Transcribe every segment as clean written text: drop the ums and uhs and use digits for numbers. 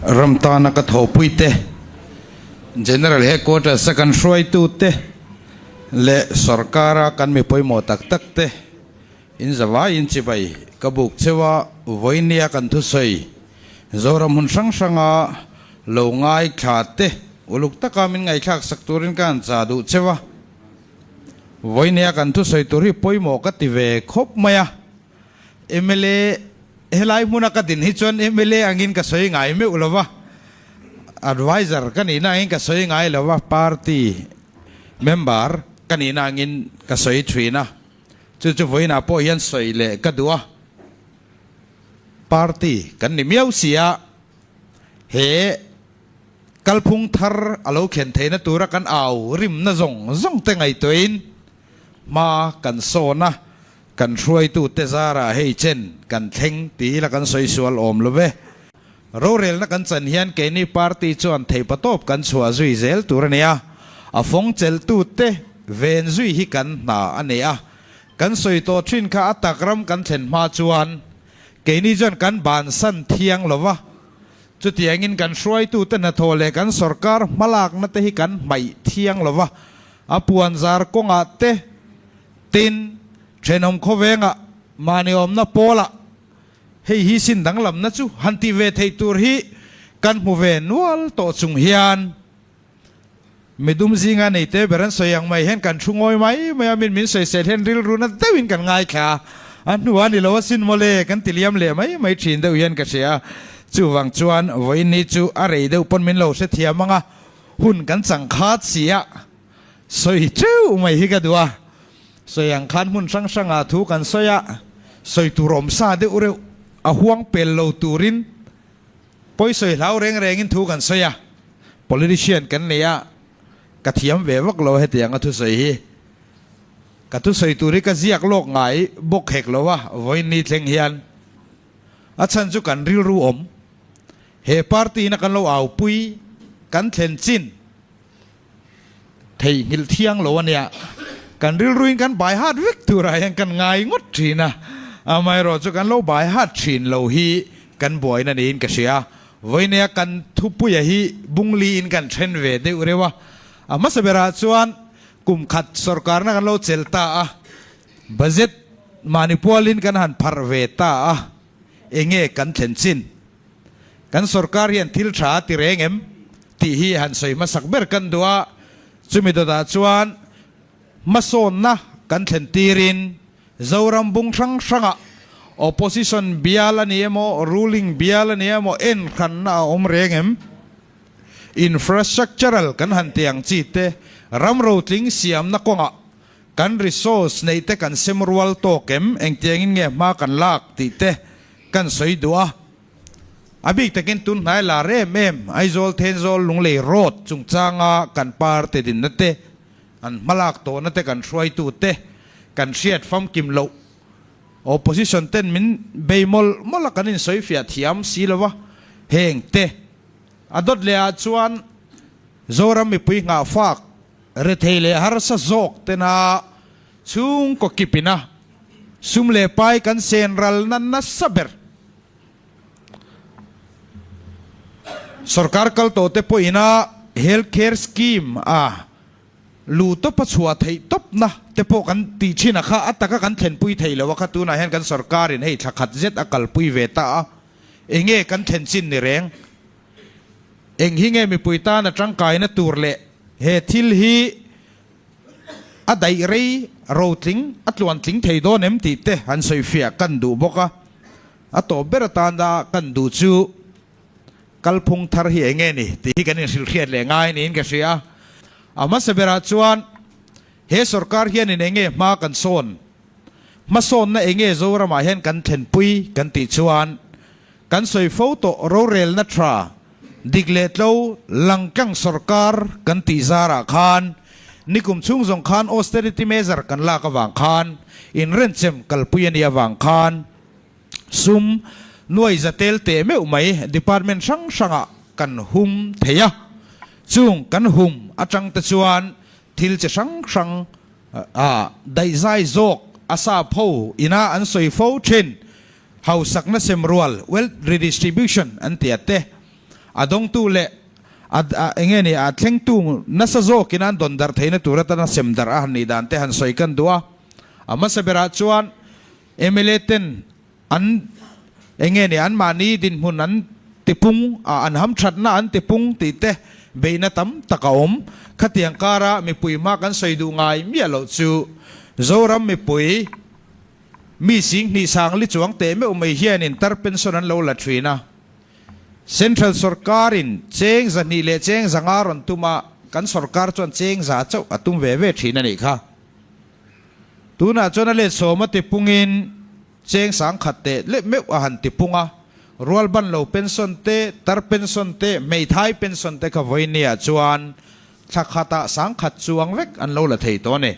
Ram tana ka thawhpuite, General Headquarters a kan hruaitute leh sorkara kan mi pawimawh tak tak te in zavaiin chibai ka buk cheu a, vawinia kan thusawi Zoram hmun hrang hranga lo ngaithla te uluk taka min ngaihthlak sak turin ka han cha duh cheu a. Vawinia kan thusawi tur hi pawimawh ka ti ve khawp mai a. Mla, Helai hmuna ka din hi chuan mla angin ka sawi ngai meuh lo va, adviser ka nihna angin ka sawi ngai lo va, party member ka nihna angin ka sawi thin a, chu chu vawiinah pawh hian sawi leh ka duh a, party kan ni miau si a, he kalphung thar a lo thlen theihna tura kan au rimna zawng zawng te ngaihtuahin hma kan sawn a. Kan hruaitute zarah hei chen kan thleng ti ila kan sawi sual awm lo ve. Rorelna kan chan hian keini party chuan theihpatawp kan chhuah zui zel tur a ni a, a fawng chelhtute ven zui hi kan hna a ni a. Kan sawi tawh thin kha a tak ram kan thlen hma chuan keini chuan kan bansan thiang lo va, chutiangin kan hruaitute hnathawh leh kan sorkar hmalakna te hi kan hmaih thiang lo va, a puanzar kawngah te, Tin, thenawm khawvengah mahni awmna pawlah hei hi sin danglamna chu han tih ve theih tur hi kan hmu ve nual tawh chung hian midum zinga nei te ber an sawi ang mai hian kan thu ngawi mai mai a, min min sawisel hian rilru na deuhin kan ngaithla a, a hnuah ni lo asin mawle kan ti liam leh mai mai thin deuh hian ka hria. Chuvang chuan vawiin ni chu a rei deuh pawn min lo hrethiam ang a, hun kan chang khat si a. Sawi teuh mai hi ka duh a, sawi ang khan hmun hrang hrangah thu kan sawi a, sawi tur awm sa deuh reuh a huang pel lo turin pawi sawi hlau reng rengin thu kan sawi a, politician kan nei a, ka thiam ve vak lo hetianga thusawi hi. Ka thusawi tur hi ka ziak lawk ngai bawk hek lo a, vawiin ni thleng hian a chhan chu kan rilru awm he party in a kan lo aupui kan thlen chin. Theihnghilh thiang lo a nia. Kan rilruin kan bai hat vek turah hian kan ngai ngawt thin a, amaherawh chu kan lo bai hat thin lo hi kan buaina niin ka hria. Vawinia kan thupuia hi Bungliin kan then ve deuh reuh a, a hmasa berah chuan kum khat sorkarna kan lo chelh ta a, budget mahni pualin kan han pharh ve ta a, enge kan thlen chin? Kan sorkar hian thil tha a ti reng em? tih hi han sawi hmasak ber kan duh a, chumi dawtah chuan hmasawnna kan thlen tirin Zoram bung hrang hrangah opposition bial a ni emaw, ruling bial a ni emaw enhranna a awm reng em? Infrastructural kan han ti ang chi te, ram rotling siamna kawngah kan resource neih te kan sem rual tawk em? Engtiangin nge hma kan lak tih te kan sawi duh a. A bik takin tun hnai lar em em Aizawl Thenzawl Lunglei Road chungchanga kan party dinna te, an hmalak tawhna te kan hruaitu te kan hriat famkim loh opposition ten min bei mawlh mawlh a kan insawifiah thiam si lo va, heng te a dawt leh ah chuan Zoram mipui nghahfak rethei leh harsa zawk tena chhungkaw kipina sum leh pai kan sen ralna nasa ber. Sorkar kal tawh te pawhin a Health Care Scheme a luh tawp a chhuah theih tawpna te pawh kan tih thin a kha a taka kan thlenpui thei lo a kha tunah hian kan sorkarin hei thla khat zet a kalpui ve ta a, enge kan thlen chin ni reng? Eng hi nge mipui tan a tangkaina tur leh he thil hi a daih rei rotling a tluantling thei dawn em tih te han sawifiah kan duh bawk a. A tawp ber atana kan duh chu kalphung thar hi eng nge ni tih hi kan inhrilhriat leh ngai niin ka hria. A hmasa berah chuan he sorkar hianin eng nge hma kan sawn, hmasawnna eng nge Zoramah hian kan thlenpui kan tih chuan kan sawi fo tawh rorelna tha dik leh tlo langtlang sorkar kan tih zarah khan nikum chhung zawng khan austerity measure kan lak avang khan inrenchem kalpui a nih avang khan Sum nuai za tel teh meuh mai department hrang hrangah kan hum thei a, chung kan hum atang te chuan thil chi hrang hrang ah daihzai zawk a sap ho ina an sawi fo thin, hausakna sem rual, wealth redistribution, an ti a te. A dawngtu leh a eng nge ni a thlengtu nasa zawkin an dawn darh theihna tur atana sem darh a han nih dan te han sawi kan duh a. A hmasa berah chuan mla ten an eng nge ni anmahni dinhmun an tipung a, an hamthatna an tipung tih te beihna tam tak a awm. Khatiang kara mipui hma kan sawi duh ngai miah loh chu Zoram mipui mi singhnih sangli chuang teh meuh mai hianin tar pension an lo la thin a. Central sorkarin cheng 200 leh cheng 500 rawn tum a, kan sorkar chuan cheng 100 chauh a tum ve ve thin a nih kha. Tunah chuan a let sawm a tipungin cheng 1000 teh leh meuh a han tipung a, rual ban lo pension te, tar pension te, hmeithai pension te kha vawinia chuan thla khatah 1000 chuang vek an lo la thei tawh a ni.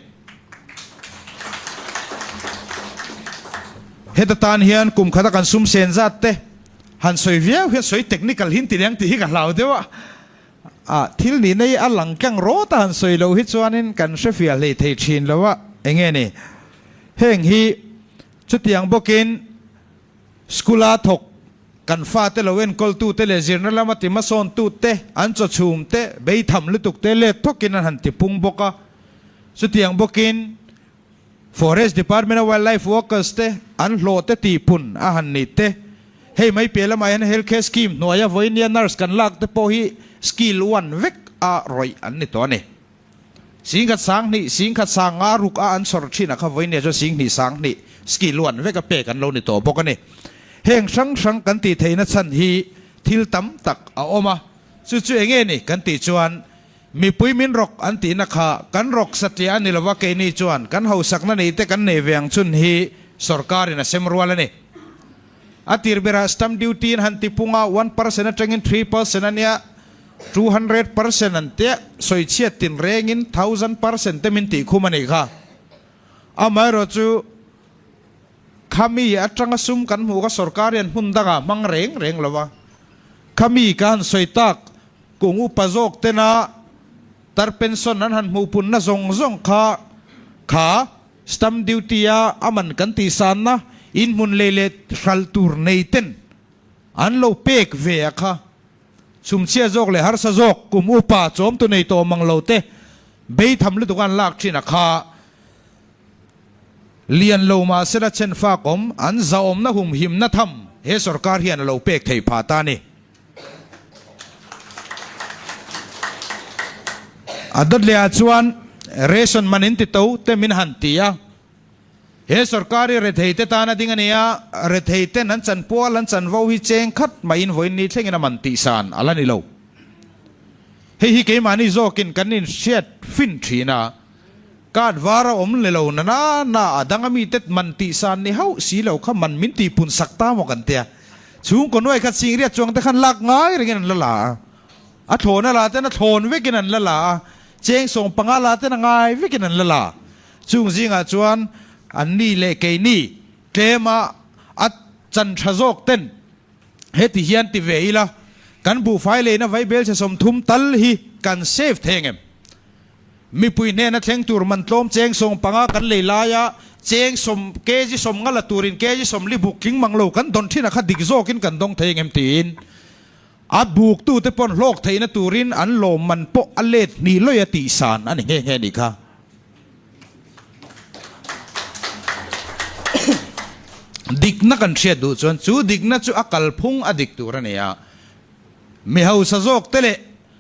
Heta tan hian kum khata kan sum sen zat te han sawi viau hian sawi technical hin ti leng tih hi ka hlau deuh a, a thil nihna hi a lang tlang rawt a han sawi loh hi chuanin kan hre fiah hlei thei thin lo a, enge ni heng hi chutiang bawkin School-a thawk kan fate lo enkawltute leh zirna lama timahsawntute an chawchhumte beitham lutukte let thawkin an han tipung bawk a. Chutiang bawkin Forest Department-a Wildlife Workers te an hlawhte tihpun a han ni te. Hei mai piah lamah hian Health Care Scheme hnuaia vawinia nurse kan lak te pawh hi skill one vek a rawih an ni tawh a ni. 10,000 20, 10,000 50 ruk a an chhawr thin a kha vawinia chuan 20,000 20 ski luan vek a pek an lo ni tawh bawk a ni. Heng hrang hrang kan tih theihna chhan hi thil tam tak a awm a, chu chu enge ni kan tih chuan mipui min rawk an tihna kha kan rawk satliah a ni lova keini chuan kan hausakna nei te kan nei ve ang chun hi sorkarin a sem rual a ni. A tir berah stamp duty in han tipung a, 1% atangin 3% a nia, 200% an tia, sawichhiat tin rengin 1000% te min tihkhum a nih kha. Amaherawh chu khami atanga sum kan hmuh kha sorkar hian hmun dangah hmang reng reng lo a, khami ka han sawi tak kung upa zawk tena tar pension an han hmuhpunna zawng zawng kha kha Stamp duty a a man kan tih sanna inhmun lei leh hralh tur nei ten an lo pek ve a kha. Chhumchhia zawk leh harsa zawk kum upa chawmtu nei tawh mang lo te beitham lutuk an lak thin a kha. Lian lo mahsela chenfak awm an zahawmna humhimna tham he sorkar hian a lo pek thei phah ta a ni. A dawt leh ah chuan ration man in ti to te min han ti a, he sorkar hi rethei te tan a ding a ni a, rethei ten an chanpual an chanvo hi cheng khat maiin vawiin ni thlengin a man tih san a la ni lo. Hei hi keimahni zawkin kan inhriat fin thin a, card var a awm le lo na na na a dang a mite man tih san ni hauh si lo kha man min tihpun sak ta maw kan tia. Chhungkaw nuai khat singriat chuang te khan lak ngai rengin an la la a, a thlawn a la ten a thlawn vekin an la la a, cheng 15 la ten a ngai vekin an la la. Chung zingah chuan an ni leh keini tlema a chan tha zawk ten heti hian ti ve ila, kan buhfai leina vaibel chhe 30 tal hi kan save thei ang em? Mipui hnena thleng tur man tlawm cheng 15 kan lei laia cheng sawm kg 50 la turin kg 40 buk tling mang lo kan dawn thin a kha dik zawkin kan dawng thei engem tiin a buktute pawn hlawk theihna turin an lawm man pawh a let hnih lawih a tihsan a ni nghe nghe nih kha. Dikna kan hriat duh chuan chu dikna chu a kalphung a dik tur a ni a, mi hausa zawk te leh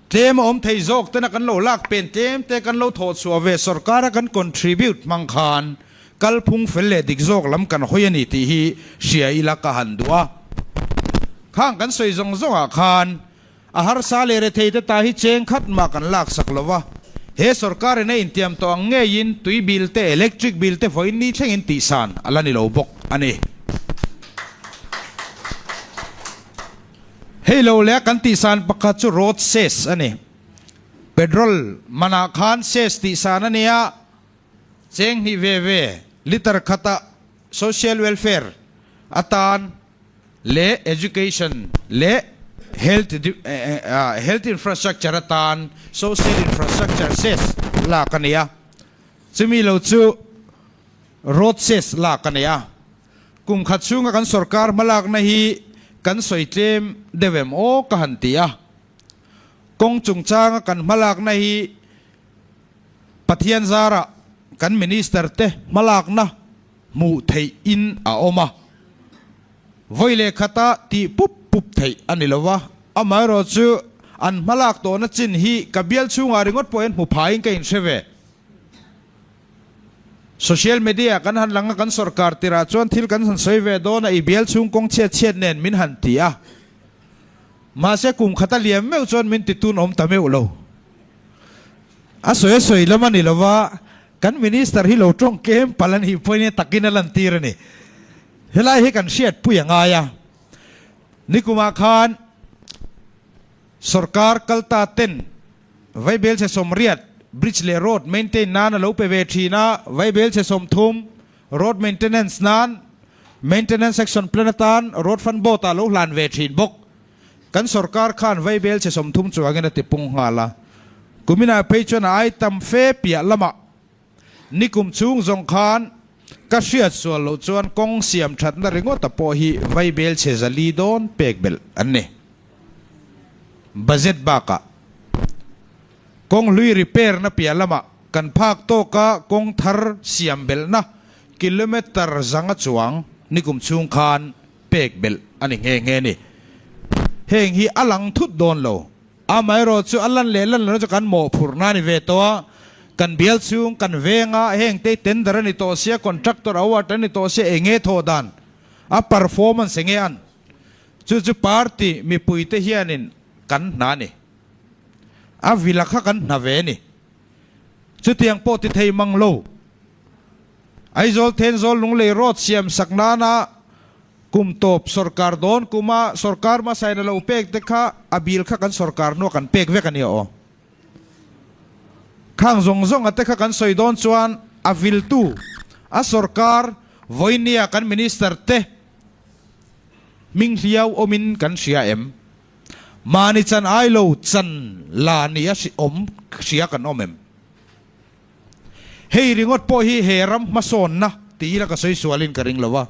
Tlem a awm thei zawk tena kan lo lak pen tlem te kan lo thawh chhuah ve sorkara kan contribute hmang khan kalphung fel leh dik zawk lam kan hawi a ni tih hi hria ila ka han duh a. Khang kan sawi zawng zawngah khan a harsa leh rethei te ta hi cheng khat mah kan lak sak lo va, he sorkarin a intiam tawh ang ngeiin tui bill te electric bill te vawiin ni thlengin tihsan a la ni lo bawk a ni. Hei lo leh a kan tihsan pakhat chu road cess a ni. Petrol manah khan cess tihsan a ni a, cheng hnih ve ve litre khata social welfare atan leh education leh health health infrastructure atan social infrastructure cess lak a ni a, chumi lo chu road cess lak a ni a. Kum khat chhunga kan sorkar hmalakna hi kan sawi tlem deuh em aw ka han ti a. Kawng chungchanga kan hmalakna hi Pathian zarah kan Minister te hmalakna hmuh theih in a awm a, vawi leh khata tih pup pup theih a ni lo a, amaherawh chu an hmalak tawhna chin hi ka bial chhungah ringawt pawh hian hmu phaiin ka inhre ve. Social media kan han lang a, kan sorkar tirah chuan thil kan han sawi ve dawn a, i bial chhung kawng chhiat chhiat nen min han ti a. Mahse kum khat a liam meuh chuan min ti tun awm ta meuh lo. A sawi a sawi lam a ni lo va, kan minister hi lo tawng kem palh a nih pawhin takin a lantir a ni. Helai hi kan hriatpui a ngai a. Nikumah khan sorkar kalta ten Vaibelchhe 80 bridge leh road maintain nan a lo pe ve thin a, Vaibelchhe 30 road maintenance nan Maintenance Action Plan atan Road Fund Board ah lo hlan ve thin bawk. Kan sorkar khan Vaibelchhe 30 chuangin a ti pung nghal a. Kuminah phei chuan a ai tam fe piah lamah nikum chhung zawng khan ka hriat sual loh chuan kawng siam thatna ringawta pawh hi Vaibelchhe 400 dawn pek belh an ni. Budget bakah kawng hlui repair na piah lamah kan phak tawka kawng thar siam belhna kilometre 100 chuang nikum chhung khan pek belh a ni nghe nghe a ni. Heng hi a lang thut dawn lo. Amaherawh chu a lan leh lan lohna chu kan mawhphurhna a ni ve tawh a, kan bial chhung kan venga heng te tender a ni tawh sia, contractor award a ni tawh sia eng nge thawh dan a performance eng nge an Chu chu party mipuite hianin kan hna a ni. A vila kha kan hna ve a ni. Chutiang pawh ti thei mang lo. Aizawl Thenzawl Lunglei Road siam sak nana kum tawp sorkar dawn kuma sorkar hmasain a lo pek te kha a bil kha kan sorkar hnua kan pek vek a nia aw. Khang zawng zawng a te kha kan sawi dawn chuan a viltu a sorkar vawinia kan minister te Hming hliau awmin kan hria em? Mahni chan ai lo chan la ni a awm hria kan awm em? Hei ringawt pawh hi he ram hmasawnna ti ila ka sawi sualin ka ring lo a.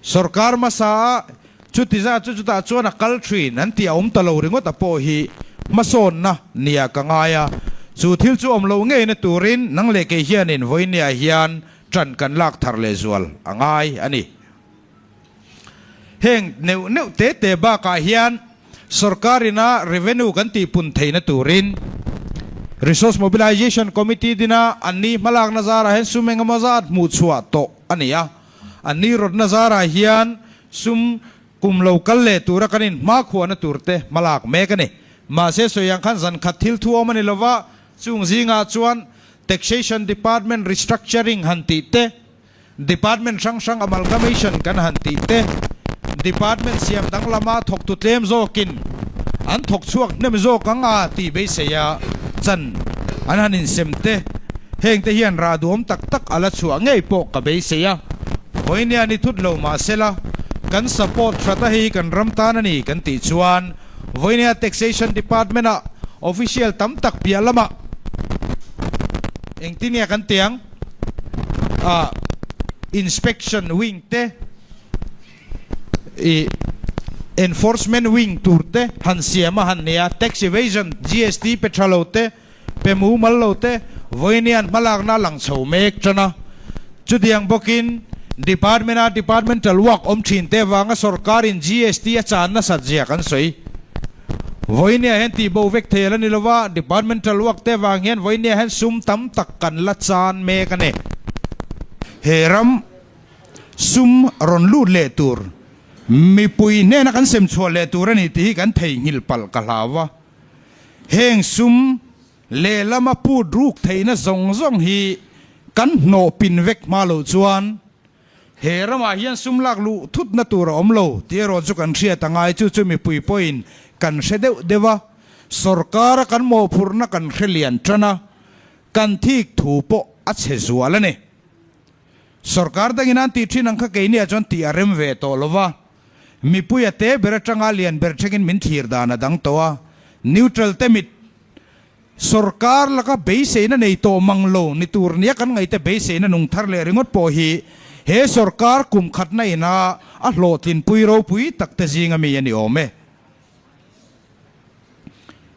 Sorkar hmasa a chuti zat chu chutah chuan a kal thin an tih a awm ta lo ringawt a pawh hi hmasawnna nia ka ngai a. Chu thil chu awm loh ngeina turin nang leh kei hianin vawinia hian ṭan kan lak thar lehzual a ngai a ni. Heng neuh neuh te te bakah hian sorkar ina revenue kan tihpun theihna turin Resource Mobilization Committee dina anni hmalakna zarah hian sum engemaw zat hmuh chhuah tawh a ni a. Anni rawtna zarah hian sum kum lo kal leh tura kan inhmakhuahna turte hmalak mek a ni. Mahse sawi ang khan zan khat thil thu awm a ni lova, chung zingah chuan Taxation Department restructuring han tih te, Department hrang hrang amalgamation kan han tih te, Department siam danglama thawktu tlem zawkin an thawk chhuak hnem zawk ang a tih beisei a chan an han insem te, heng te hian rah duhawm tak tak a la chhuah ngei pawh ka beisei a. Vawinia ni thut lo mahsela kan support hrat a hei kan ram tan a ni kan tih chuan Vawinia Taxation Department ah official tam tak piah lamah engtin nge kan ti ang? Ah Inspection Wing te, ih Enforcement Wing tur te han siam a han nei a, Tax Evasion, GST pe tha lo te, pe mumal lo te vawinia an hmalakna a lang chho mek tan a. Chutiang bawkin Department a Departmental work awm thin te avanga sorkarin GST a chan nasat zia kan sawi. Vawinia hian tih bo vek thei a la ni lova, Departmental work te avang hian vawinia hian sum tam tak kan la chan mek a ni. He ram sum rawn lut leh tur, mipui hnena kan sem chhuah leh tur a ni tih hi kan theihnghilh palh ka hlau a. Heng sum Lehlama put ruk theihna zawng zawng hi kan hnawh pin vek hma loh chuan he ramah hian sum lak luh thutna tur a awm lo tih erawh chu kan hriat a ngai. Chu chu mipui pawhin kan hre deuh deuh a, sorkara kan mawhphurhna kan hre lian tan a, kan thik thu pawh a chhe zual a ni. Sorkar dangin an tih thin ang kha keiniah chuan tih a rem ve tawh lo va, mipui a te ber atanga lian ber thlengin min thlir dan a dang tawh a, neutral te mit Sorkar laka beiseina nei tawh mang lo ni tur nia kan ngaihte beiseina nung thar leh ringawt pawh hi he sorkar kum khatna ina a hlawhtlinpui ropui tak te zinga mi a ni awm e.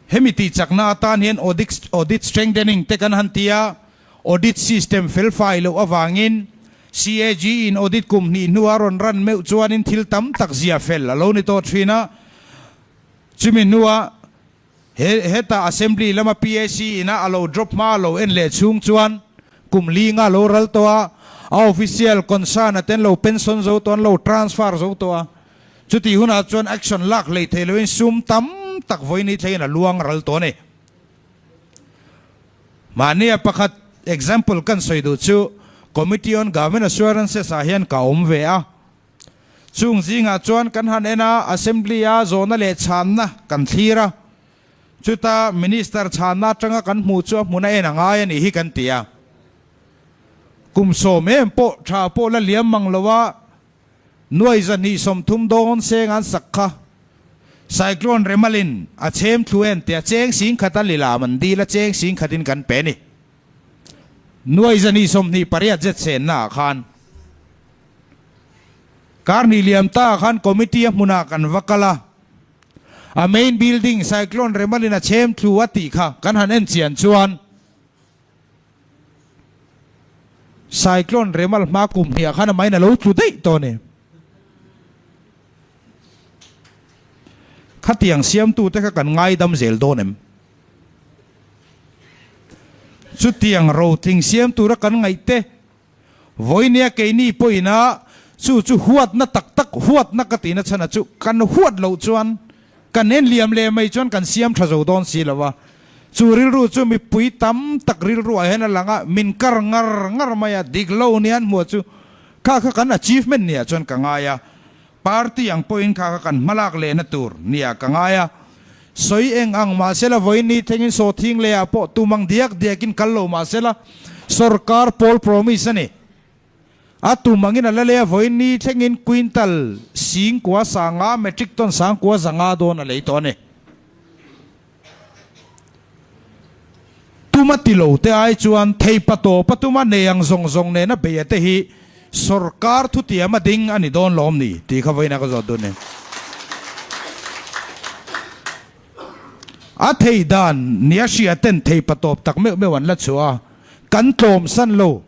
Hemi tihchakna atan hian audit strengthening te kan han ti a, audit system felfai loh avangin CAG in audit kum hnih hnua rawn ran meuh chuanin thil tam tak zia fel a lo ni tawh thin a. Chumi hnua he heta Assembly lama PAC ina a lo drop hma a lo en leh chhung chuan kum li nga lo ral tawh a, a official concern a ten lo pension zo tawh an lo transfer zo tawh a. Chutih hunah chuan action lak hlei thei loin sum tam tak vawiin hi thlengin a luang ral tawh a ni. Mahnia pakhat example kan sawi duh chu Committee on Government Assurances ah hian ka awm ve a. Chung zingah chuan kan han en a, Assembly a zawhna leh chhanna kan thlir a. Chuta Minister chhanna atanga kan hmuh chu a hmuna en a ngai a nih hi kan ti a. Kum sawm em pawh tha pawh la liam mang lo a, Nuai 230 dawn seng an sak kha. Cyclone Remalin a chhem thlu en tia cheng sing khat a lilam an dil a cheng sing khatin kan pe ni. Nuai 228 zet senna ah khan kar hnih liam ta ah khan committee a hmunah kan va kal a, a main building Cyclone Remalin a chhem thlu a tih kha kan han en chian chuan, Cyclone Remal hma kum hniah khan amahin a lo tlu daih tawh a ni. Khatiang siamtute kha kan ngaidam zel dawn em? Chutiang rotling siam tura kan ngaih te Vawinia keini pawhin a chu chu huatna tak tak huatna ka tihna chhan a chu kan huat loh chuan kan en liam leh mai chuan kan siam tha zo dawn si lo a. Chu rilru chu mipui tam tak rilruah hian a lang a, min kar ngar ngar mai a, dik lo nia an hmuh chu kha kha kan achievement nia chuan ka ngai a. Party ang pawhin kha kha kan hmalak lehna tur nia ka ngai a. Sawi eng ang mahsela vawiin thlengin sawthing lehah pawh tum ang diak diakin kal lo mahsela sorkar pawl promise a ni. A tum angin a la leh a vawiin thlengin quintal singkua sanga metric ton sangkua zanga dawn a lei tawh a ni. Tuma ti lo te ai chuan theipa tawpa tuma nei ang zawng zawng nena beia te hi sorkar thutiam a ding a ni dawn lawm ni tih kha vawiin a ka zawt dun e. A thei dan nia hria ten theipa tawp tak meuh meuh an la chhuah a, kan tlawm san lo,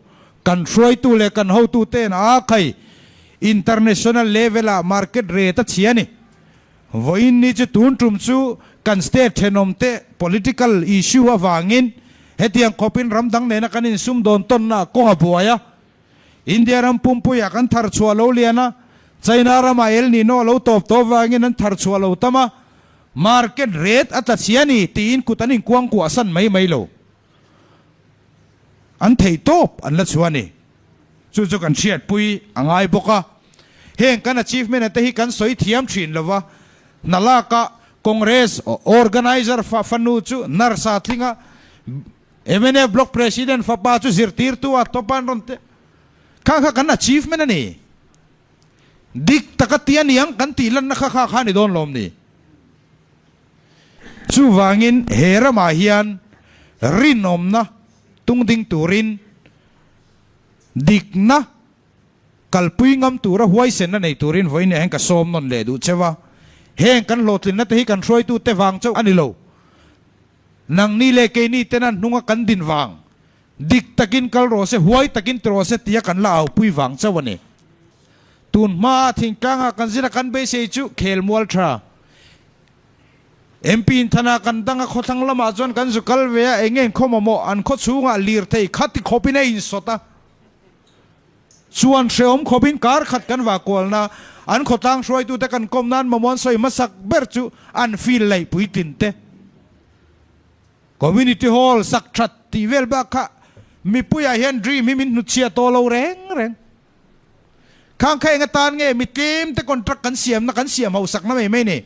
kan hruaitu leh kan hotu ten a khai international level ah market rate a chhia a ni. Vawiin ni chu tun tum chu kan state thenawmte political issue avangin hetiang khawpin ram dang nena kan insum dawn tawnna kawng a buai a. India ram pumpuiah kan thar chhuah lo lian a, China ramah El Nino a lo tawp tawh avangin an thar chhuah lo tam a, market rate a tla chhia a ni tiin kut an inkuangkuah san mai mai lo. An thei tawp an la chhuah a ni. Chu chu kan hriatpui a ngai bawk a. Heng kan achievement a te hi kan sawi thiam thin lo va, hna laka Congress organiser fa fanu chu nurse a tling a, mnf Block President fapa chu zirtirtu a tawp a an rawn ti. Kha kha kan achievement a ni. Dik taka ti a niang kan tih lanna kha kha kha a ni dawn lawm ni. Chuvangin he ramah hian rinawmna tungding turin Dikna kalpui ngam tura huaisenna nei turin vawiin hian ka sawm nawn leh duh cheu a. Heng kan hlawhtlinna te hi kan hruaitute vang chauh a ni lo. Nangni leh keini tena hnunga kan din vang, dik takin kal rawh se, huai takin ti rawh se tia kan la aupui vang chauh a ni. Tun hmaa thingtlanga kan zira kan beisei chu khelmual tha. MP in thana kan dang a khawthlang lamah chuan kan zu kal ve a, eng nge khaw mamawh an khaw chhungah lirthei khati khawpin a insawt a, chuan hrehawm khawpin kar khat kan vah kualna an khawtlang hruaitute kan kawm nan mamawh an sawi hmasak ber chu an feel laih puitlin te Community Hall sak that tih vel bak kha mipuiah hian dream hi min hnutchhia tawh lo reng reng. Khang kha eng atan nge mi tlem te contract kan siamna kan siam hausakna mai mai ni.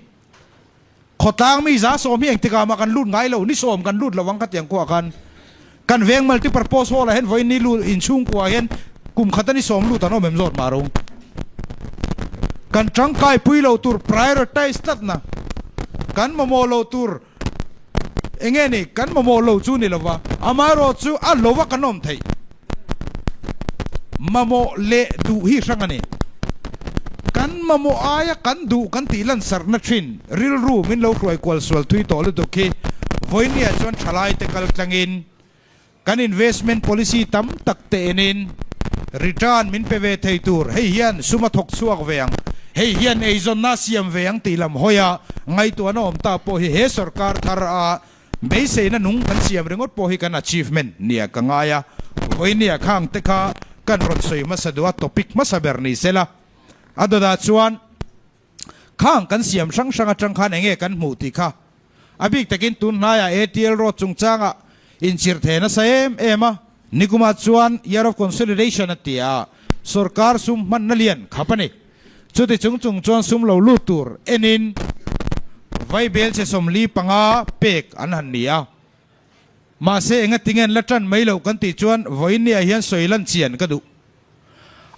Khawtlang mi za sawm hi engtikah mah kan lut ngai lo, ni sawm kan lut lo ang khatiang khuaah khan. Kan veng multipurpose hall ah hian vawiin ni lut inchhungkua hian kum khata ni sawm lut an awm em zawt mah ro. Kan tangkai pui lo tur prioritize tlatna kan mamawh lo tur enge ni kan mamawh lo chu ni lova amaherawh chu a lova kan awm theih. Mamawh leh duh hi hrang a ni. Kan mamawh aia kan duh kan tih lansarhna thin rilru min lo hruai kual sual thui tawh lutuk hi. Vawinia chuan thalaite kal tlangin kan investment policy tam tak te enin return min pe ve thei tur, hei hian sum a thawk chhuak ve ang, hei hian eizawnna a siam ve ang tih lam hawia ngaihtuahna awm ta pawh hi he sorkar thar a beiseina nung kan siam ringawt pawh hi kan achievement nia ka ngai a. Vawinia khang te kha kan rawn sawi hmasa duh a, topic hmasa ber ni sela a dawtah chuan Khang kan siam hrang hrang atang khan enge kan hmuh tih kha a bik takin tun hnaiah ATL road chungchangah inchirh thei nasa em em a. Nikumah chuan Year of Consolidation a ti a, sorkar sum hmanna lian khap a ni. Chuti chung chung chuan sum lo lut tur enin vaibel che 45 pek an han ni a. Mahse enga tinge an la tan mai loh kan tih chuan vawiinniah hian sawi lan chian ka duh.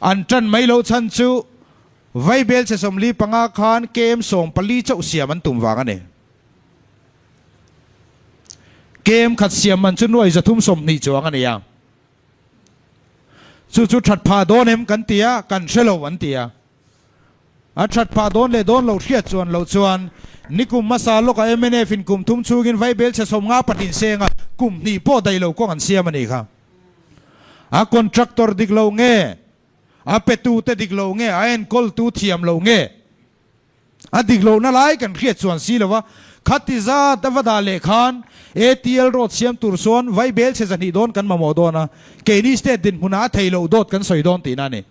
An tan mai loh chhan chu Vaibel che 45 khan KM 14 chauh siam an tum vang a ni. KM khat siam man chu nuai 320 chuang a ni a. Chu chu that phah dawn em kan ti a, kan hre lo an ti a. A that phah dawn leh dawn loh hriat chuan loh chuan nikum hmasa lawkah mnf in kum thum chhungin Vaibel che 50 patin seng a, kum hnih pawh daih lo kawng an siam a nih kha. A contractor dik lo nge? A petute dik lo nge, a enkawltu thiam lo nge? A dik lohna lai kan hriat chuan si lo a, khati zat a va dah leh khan ATL road siam tur chuan vaibel chhe 200 dawn kan mamawh dawn a, keini state dinhmunah a thei loh dawt kan sawi dawn tihna a ni.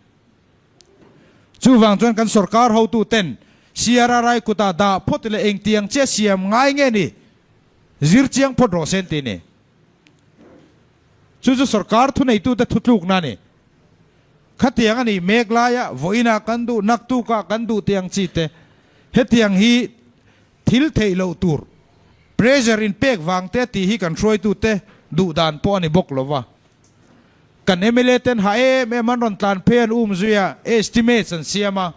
Chuvang chuan kan sorkar hotuten CRRI kutah dah phawt leh engtiang che siam ngai nge ni zir chiang phawt rawh se an ti a ni. Chu chu sorkar thuneitute thutlukna a ni. Khatiang a nih mek laia vawiinah kan duh, naktukah kan duh tih ang chi te, hetiang hi thil theih loh tur, pressure in pek vang te tih hi kan hruaitute duh dan pawh a ni bawk lo va. Kan mla ten ha em em an rawn tlan phei an um zui a, estimates an siam a.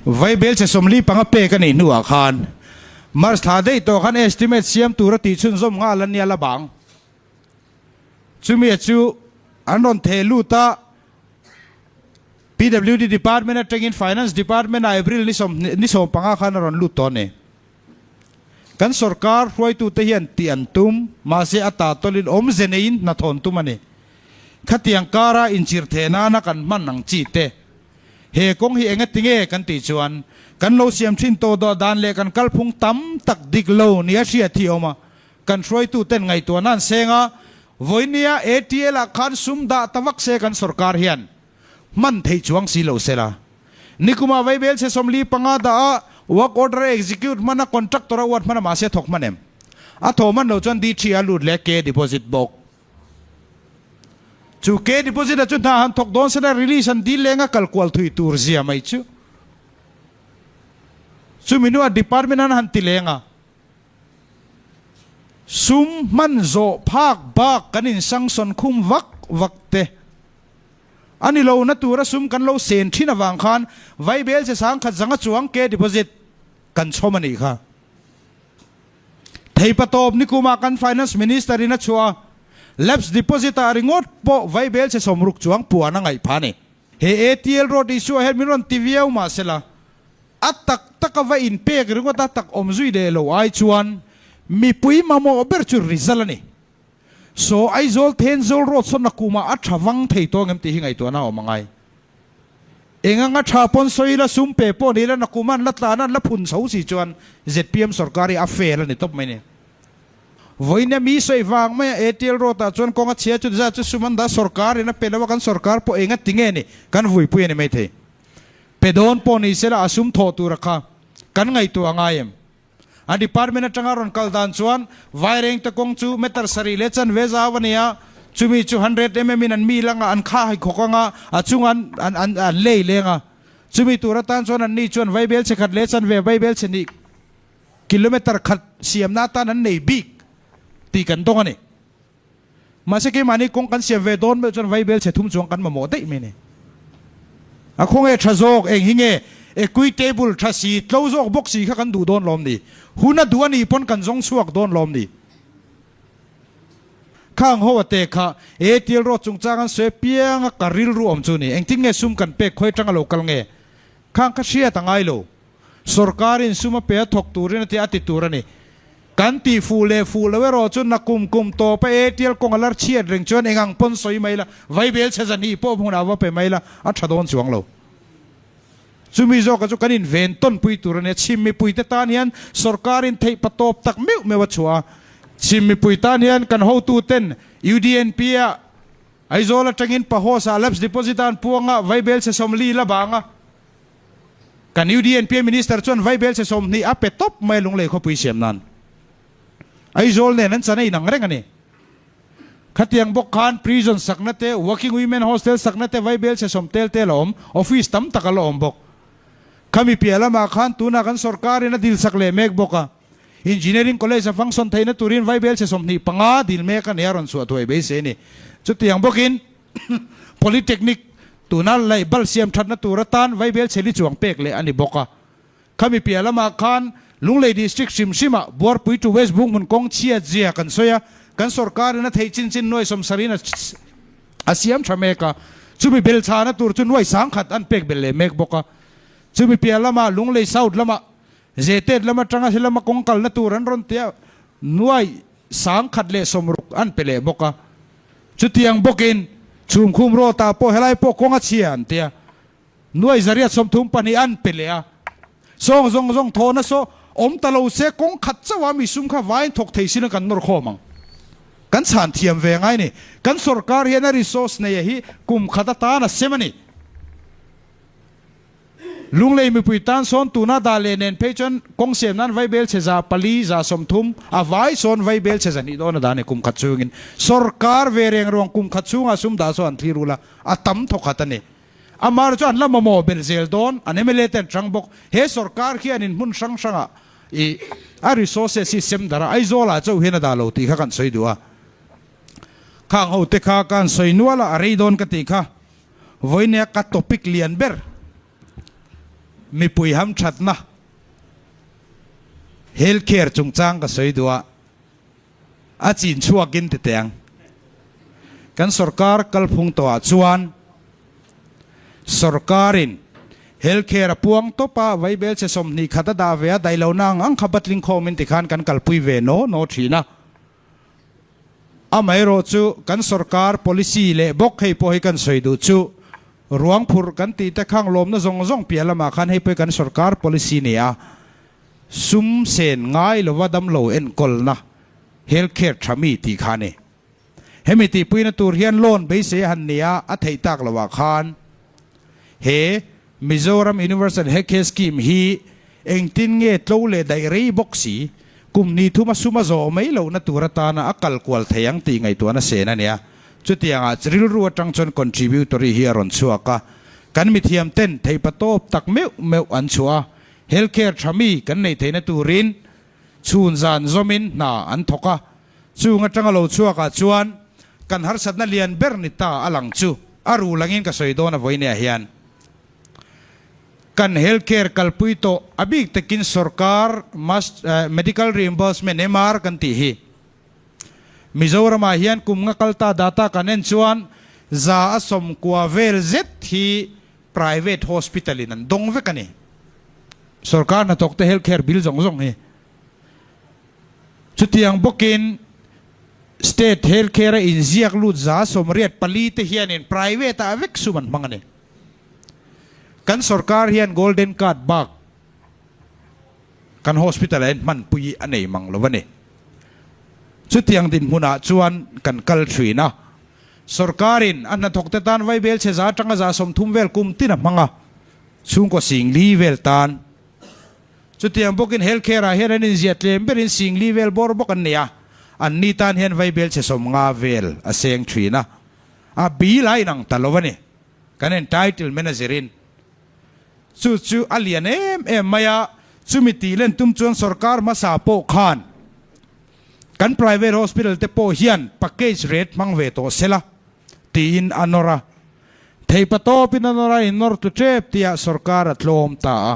Vaibel che 45 pek a nih hnuah khan March thla daih tawh khan estimate siam tura tih chhunzawm nghal an nia la bang. Chumi chu an rawn theh lut a, PWD Department atangin Finance Department ah April ni ni 15 khan a rawn lut tawh a ni. Kan sorkar hruaitute hian tih an tum, mahse a ta tawlin awmze neiin hna thawn tum a ni. Khatiang kara inchirh theh nana kan hman ang chi te. He kawng hi enga tinge kan tih chuan kan lo siam thin tawh dawh dan leh kan kalphung tam tak dik lo nia hriat hi a awm a. Kan hruaituten ngaihtuahna an seng a, vawinia ATL ah khan sum dah ta vak se kan sorkar hian hman theih chuang si lo sela. Nikumah vaibel chhe 45 dah a work order a execute hman a contractor a uat hman a mahse a thawk hman em? A thawh hman lo chuan DT a lut leh K deposit bawk. Chu K deposit a chu hna han thawk dawn sela release an dil leng a kal kual thui tur zia mai chu. Chumi hnuah department an han ti leng a. Sum hman zawh phak bak kan insangsawn khum vak vak te a ni lo na tura sum kan lo sen thin avang khan vaibel che sangkhat zanga chuang ke deposit kan chhawm a nih kha. Theipatawp nikumah kan Finance Minister in a chhuah a, lapse deposit ah ringawt pawh vaibel che 60 chuang puan a ngaih phah a ni. He ATL road issue ah hian min rawn ti viau mahsela a tak taka va inpek ringawt a tak awm zui leh lo ai chuan mipui mamawh ber chu result a ni. Saw Aizawl Thenzawl road sawn a kumah a tha vang thei tawng em tih hi ngaihtuahna a awm angai. Eng anga tha pawn sawi la sum pe pawh ni la nakum an la tlan an la phun chho si chuan zpm sorkar hi a fail a ni tawp mai ni. Vawiin mi sawi vang mai a ATL road ah chuan kawng a chhia chu zat chu sum an dah sorkar in a pe lo a kan sorkar pawh enga tinge ni kan vuipui a ni maithei. Pe dawn pawh ni sela a sum thawh tur a kha kan ngaihtuah a ngai em? A department atanga rawn kal dan chuan Vairengte kawng chu meter sarih leh chanve zau a ni a, chumi chu 100 mm in an mi lang a, an kha hai khawk ang a, a chung an an an an lei leng a. Chumi tur atan chuan anni chuan vaibel chhe khat leh chanve vaibel chhe hnih kilometer khat siamna atan an nei bik tih kan dawng a ni. Mahse keimahni kawng kan siam ve dawn meuh chuan vaibel chhe thum chuang kan mamawh daih mai a ni. A khawnge tha zawk eng hi nge equitable tha si tlo zawk bawk si kha kan duh dawn lawm ni? Hun a duh a nih pawn kan zawng chhuak dawn lawm ni? Khang ho a te kha ATL road chungchang an sawi apiang a ka rilru awm chu ni. Engtin nge sum kan pek khawi atanga lo kal nge? Khang kha hriat a ngai lo. Sorkarin sum a pe a thawk turin a ti a ti tur a ni. Kan tih fuh leh fuh lo erawh chu nakum kum tawp a Airtel kawng a lar chhiat reng chuan eng ang pawn sawi mai la, vaibel chhe zahnih pawh hmunah va pe mai la, a tha dawn chuang lo. Chumi zawka chu kan inven tawnpui tur a nia. Chhim mipuite tan hian sorkarin theih patawp tak meuh meuh a chhuah a. Chhim mipui tan hian kan hotuten UDNP-a Aizawl atangin Pahosa Lapse Deposit a an puang a, vaibel chhe 40 la bang a. Kan UDNP Minister chuan vaibel chhe 20 a pe tawp mai a Lunglei khawpui siam nan. Aizawl nen an chan a inang reng a ni. Khatiang bawk khan prison sakna te, working women hostel sakna te, vaibel chhe sawm tel te a la awm, office tam tak a la awm bawk. Khami piah lamah khan tunah kan sorkarin a dil sak leh mek bawk a. Engineering College a function theihna turin vaibel chhe 25 dil mek a ni a rawn chhuah thuai beisei a ni. Chutiang bawkin Polytechnic tuna laih bal siam thatna tur atan vaibel chhe li chuang pek leh a ni bawk a. Khami piah lamah khan Lunglei District hrim hrimah Buarpui to West Bunghmun kawng chhiat zia kan sawi a, kan sorkarin a theih chin chin nuai sawmsarhin a siam tha mek a, chumi bel chhana tur chu nuai sangkhat an pek belh leh mek bawk a. Chumi piah lamah Lunglei South lamah Zetet lam atanga helama kawng kalna tur an rawn tia nuai 160 an pe leh bawk a. Chutiang bawkin Chhumkhum Road ah pawh helai pawh kawng a chhia an tia. Nuai 832 an pe leh a. Sawng zawng zawng thawhna saw awm ta lo se kawng khat chauh a mi sum kha vain thawk thei sin a kan nawr khawm ang. Kan chhan thiam ve ngai ni. Kan sorkar hian a resource nei a hi kum khat atan a sem a ni. Lunglei mipui tan sawn tuna dah leh nen phei chuan kawng siam nan vaibel chhe 400, 30, a vai sawn vaibel chhe 200 dawn a dah a ni kum khat chhungin. Sorkar ve reng ruang kum khat chhungah sum dah sawn an thlir ul a, a tam thawkhat a ni. Amah chu an la mamawh belh zel dawn, an mla te an hrang bawk. He sorkar hianin hmun hrang hrangah ih a resources hi sem darh a, Aizawlah chauh hian a dah lo tih kha kan sawi duh a. Khang ho te kha ka han sawi nual a, a rei dawn ka tih kha. Vawinia ka topic lian ber, mipui hamthatna, health care chungchang ka sawi duh a. A chin chhuakin ti teh ang. Kan sorkar kalphung tawhah chuan sorkarin health care a puang tawp a, vaibel chhe 21 a dah ve a, daihlohna ang ang kha batling khawmin tikhan kan kalpui ve naw naw thin a. Amaherawh chu kan sorkar policy leh bawk hei pawh hi kan sawi duh chu ruang phurh kan tih te khang lawmna zawng zawng piah lamah khan hei pawh hi kan sorkar policy ni a. Sum sen ngai lova damlo enkawlna, health care tha mi tih kha a ni. Hemi tihpuina tur hian loan beisei a han ni a, a theih tak loah khan he Mizoram Universal Health Care Scheme hi engtin nge tlo leh daih rei bawk si, kum ni thuma sum a zawh mai lohna tur atana a kal kual thei ang tih ngaihtuahna sen a ni a. Chutiangah rilru atang chuan contributory hi a rawn chhuak a, kan mithiam ten theihpatawp tak meuh meuh an chhuah a, Health care tha mi kan neih theihna turin chhun zan zawmin hna an thawk a, chung atanga lo chhuakah chuan kan harsatna lian ber ni ta a lang chu a ru langin ka sawi dawn a vawineah hian kan health care kalpui tawh a bik takin sorkar medical reimbursement, MR, kan tih hi Mizoramah hian kum nga kal ta data kan en chuan 90% vel zet hi Private hospital in an dawng vek a ni. Sorkar hnathawk te health care bill zawng zawng hi. Chutiang bawkin state health care a inziak lut 84% te hianin private ah vek sum an hmang a ni. Kan sorkar hian golden card bak kan hospital ah hian hmanpui a nei mang lo a ni. Chutiang dinhmunah chuan kan kal thin a. Sorkarin a hnathawkte tan vaibel chhe 30% 30% vel kum tin a hmang a, chhungkaw 4000 vel tan. Chutiang bawkin health care ah hian an inziah tlem berin 4000 vel bawr bawk an nei a, anni tan hian vaibel chhe 50 vel a seng thin a, a bill a inang ta lo a ni. Kan entitlement a zirin chu chu a lian em em mai a, chumi tih len tum chuan sorkar hmasa pawh khan, Kan private hospital te pawh hian package rate hmang ve tawh sela tiin a nawr a. Theipa tawpin a nawr a, in nawr tlu tep tihah sorkar a tlawm ta a.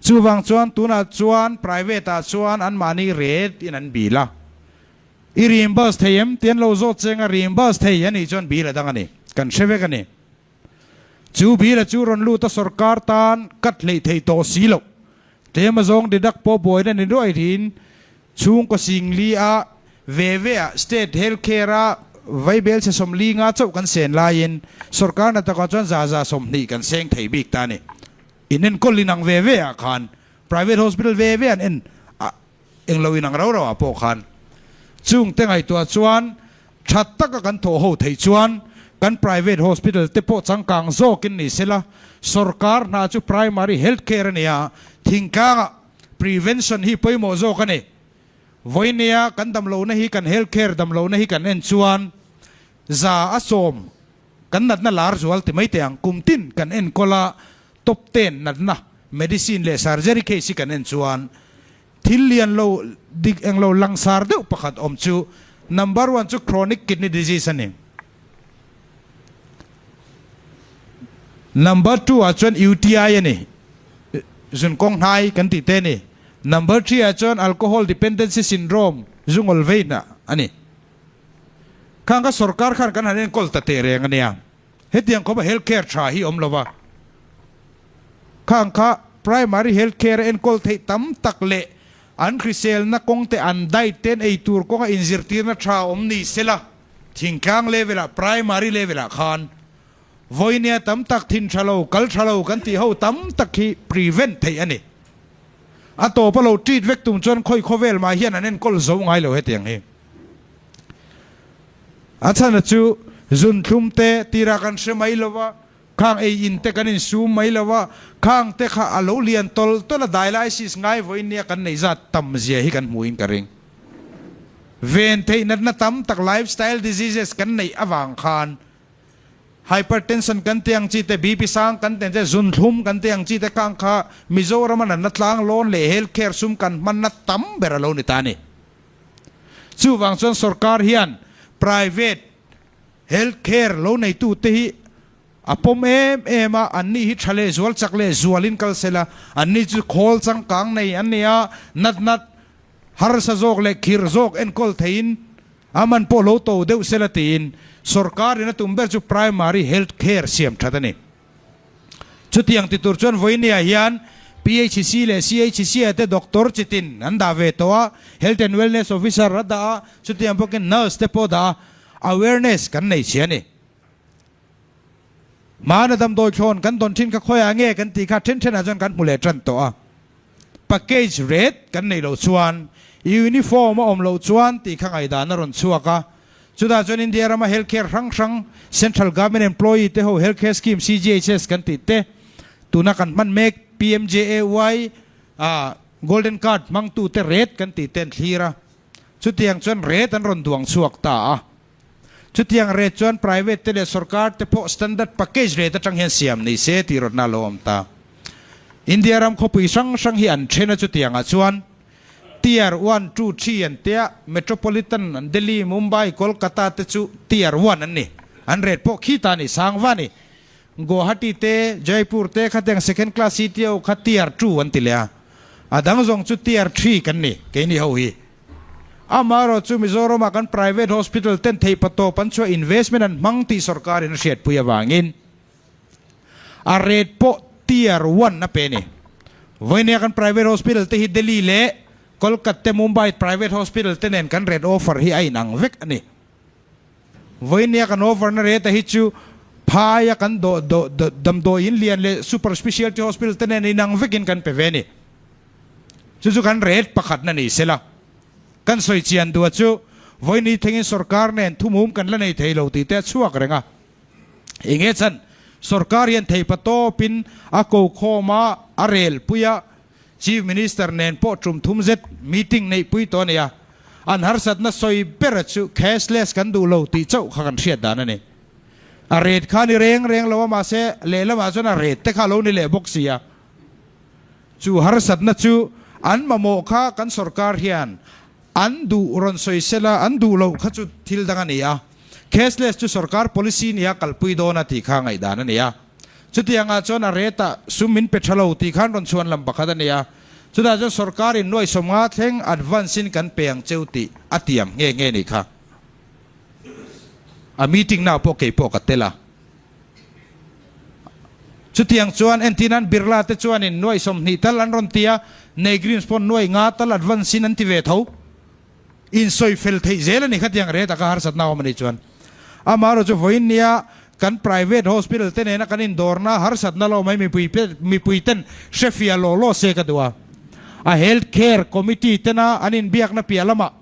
Chuvang chuan tunah chuan private ah chuan anmahni rate in an bill a. I reimburse thei em tih an lo zawt cheng a, reimburse thei a nih chuan bill a dang a ni. Kan hre vek a ni. Chu bill a chu rawn lut a sorkar tan cut hleih theih tawh si loh. Tlem azawng deduct pawh buaina ni nuai thin. Chhungkaw singli a ve ve ah State Health Care a vaibel chhe 40 nga chauh kan sen laiin sorkar hna takah chuan 120% kan seng thei bik ta a ni. Inenkawl inang ve ve ah khan Private Hospital ve ve an en a englo inang rau rau ah pawh khan chung te ngaihtuah chuan tha taka kan thawh ho theih chuan kan Private Hospital te pawh changkang zawkin ni sela sorkar hna chu Primary Health Care a nia thingtlangah Prevention hi pawimawh zawk a ni. Vawinia kan damlohna hi kan health care damlohna hi kan en chuan 100% kan natna lar zual ti mai teh ang. Kum tin kan enkawl a top 10 natna medicine leh surgery case hi kan en chuan thil lian lo dik eng lo langsar deuh pakhat awm chu number one chu chronic kidney disease a ni. Number two ah chuan UTI a ni. Zun kawng hnai kan tih te a ni. Number 3 ah chuan Alcohol Dependency Syndrome, zu ngawl veina, a ni. Khang kha sorkar khan kan han enkawl ta teh reng a nia. Hetiang khawpa health care tha hi awm lo va. Khang kha primary health care a enkawl theih tam tak leh an hriselna kawng te an diet te an ei tur kawnga inzirtirna tha awm ni sela thingtlang level ah primary level ah khan Vawinia tam tak thin tha lo, kal tha lo kan tih ho tam tak hi prevent theih a ni. A tawp a lo treat vek tum chuan khawi khawvel mah hian an enkawl zo ngai lo hetiang hi. A chhana chu zunthlum te tira kan hre mai lo va, khang ei in te kan insum mai lo va, khang te kha a lo lian tawlh tawlh a dialysis ngai vawinia kan neih zat tam zia hi kan hmuhin ka ring. Ven theih natna tam tak lifestyle diseases kan neih avang khan Hypertension kan tih ang chi te, BP sang kan tih ang chi te, zunthlum kan tih ang chi te kang kha Mizorama natna tlang lawn leh health care sum kan hmanna tam ber a lo ni ta a ni. Chuvang chuan sorkar hian private health care lo neitu te hi a pawm em em a, anni hi tha leh zual chak leh zualin kal sela, anni chu khawl changkang nei an ni a, natna harsa zawk leh khir zawk enkawl theiin A man pawh lo to deuh sela tiin sorkarin a tum ber chu primary health care siam that a ni. Chutiang ti tur chuan vawinia hian PHC leh CHC ah te doctor chitin an dah ve tawh a, health and wellness officer a dah a, chutiang bawkin nurse te pawh dah a, awareness kan nei chhia a ni. Hmana damdawi thlawn kan dawn thin kha khawiah nge kan tih kha then thenah chuan kan hmu leh tan tawh a. Package rate kan neih loh chuan uniform a awm loh chuan tih kha ngaihdan a rawn chhuak a. Chutah chuan India rama health care hrang hrang Central Government Employee te ho health care scheme CGHS kan tih te tuna kan hman mek PMJAY ah Golden Card hmangtu te rate kan tih te an thlir a. Chutiang chuan rate an rawn duang chhuak ta a. Chutiang rate chuan private te leh sorkar te pawh standard package rate atang hian siam ni se tih rawtna a lo awm ta. India ram khawpui hrang hrang hi an then a chutiangah chuan Tier one, two, three an tia, Metropolitan an Delhi, Mumbai, Kolkata te chu Tier one an ni. An rate pawh khi ta a ni, sang va a ni. Guwahati te, Jaipur te khatiang second class city ho kha Tier two an ti leh a. A dang zawng chu Tier three kan ni, keini ho hi. Amaherawh chu Mizoramah kan private hospital ten theih patawp an chhuah investment an hmang tih sorkarin a hriatpui avangin a rate pawh tier one a pe a ni. Vawinia kan private hospital te hi Delhi leh Kolkat te Mumbai private hospital te nen kan rate offer hi a inang vek a ni. Vawinia kan offer na rate a hi chu phaia kan dawh dawh damdawi in lian leh super specialty hospital te nen inang vekin kan pe ve a ni. Chu chu kan rate pakhatna ni sela. Kan sawi chian duh a chu vawiini thlengin sorkar nen thumum kan la nei thei lo tih te a chhuak reng a. Enge chhan sorkar hian theipa tawpin a ko khawm a, a rel pui a, Chief Minister nen pawh tum thum zet meeting neih pui tawh a ni a. An harsatna sawi ber a chu cashless kan duh lo tih chauh kha kan hriat dan a ni. A rate kha a ni reng reng lo a mahse lehlamah chuan a rate te kha a lo ni leh bawk si a. Chu harsatna chu an mamawh kha kan sorkar hian an duh rawn sawi sela an duh loh kha chu thil dang a ni a. Cashless chu sorkar policy nia kalpui dawn a tih kha ngaihdan a ni a. Chutiangah chuan a rate ah sum min pe tha lo tih khan rawn chhuan lam pakhat a ni a. Chutah chuan sorkarin nuai 50 thleng advance in kan pe ang cheu tih a tiam nghe nghe nih kha. A meeting naah pawh kei pawh ka tel a. Chutiang chuan entirnan Birla te chuanin nuai 20 tal an rawn ti a, Negrims pawh nuai 5 tal advance in an ti ve tho. Insawi fel theih zel a ni khatiang reh taka harsatna a awm a nih chuan. Amaherawh chu vawiin nia kan private hospital te nena kan indawrna harsatna lo mai mipui mipui ten hrefiah law law se ka duh a. A health care committee tena an inbiakna piah lamah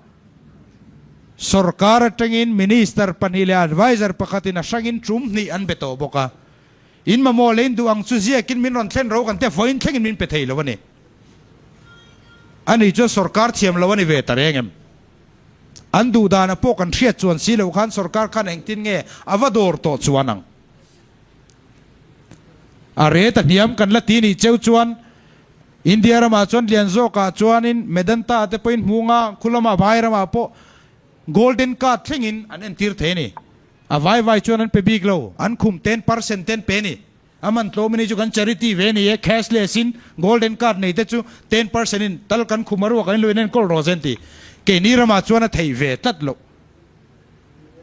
sorkar atangin minister pahnih leh adviser pakhatin a hrangin tum hnih an be tawh bawk a. In mamawh leh in duh ang chu ziakin min rawn thlen ro kan tia vawiin thlengin min pe thei lo a ni. Ani chuan sorkar thiam lo a ni ve ta reng em? An duh dana pawh kan hriat chuan si loh khan sorkar khan engtin nge a va dawr tawh chuan ang? A rate a hniam kan la ti nih cheu chuan India ramah chuan lian zawkah chuanin Medanta te pawhin hmunga khu lamah vai ramah pawh Golden Card thlengin an entir thei a ni. A vai vai chuan an pe bik lo, an khum 10% te an pe a ni. A man tlawm in hi chu kan charity ve a ni e, cashless in golden card nei te chu 10% in tal kan khum a ruak a in lo in enkawl rawh zen ti. Keini ramah chuan a theih ve tlat loh.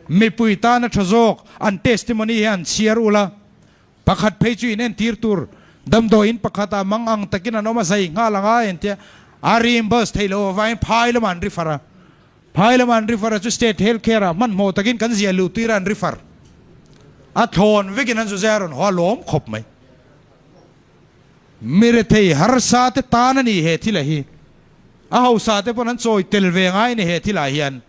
Mipui tan a tha zawk, an testimony hi an chhiar ula, pakhat phei chu in entir tur damdawi in pakhat ah mang ang takin an awm a zai nghal ang a entia a reimburse theih loh avangin phai lamah an refer a. Phai lama an refer a chu state health care ah hmanhmawh takin kan ziah luh tir a an refer a thlawn vekin an zu zai a rawn haw a lawm khawp mai. Mirethei harsa te tan a ni he thil a hi. A hausa te pawn an chawi tel ve ngai a ni he thil ah hian.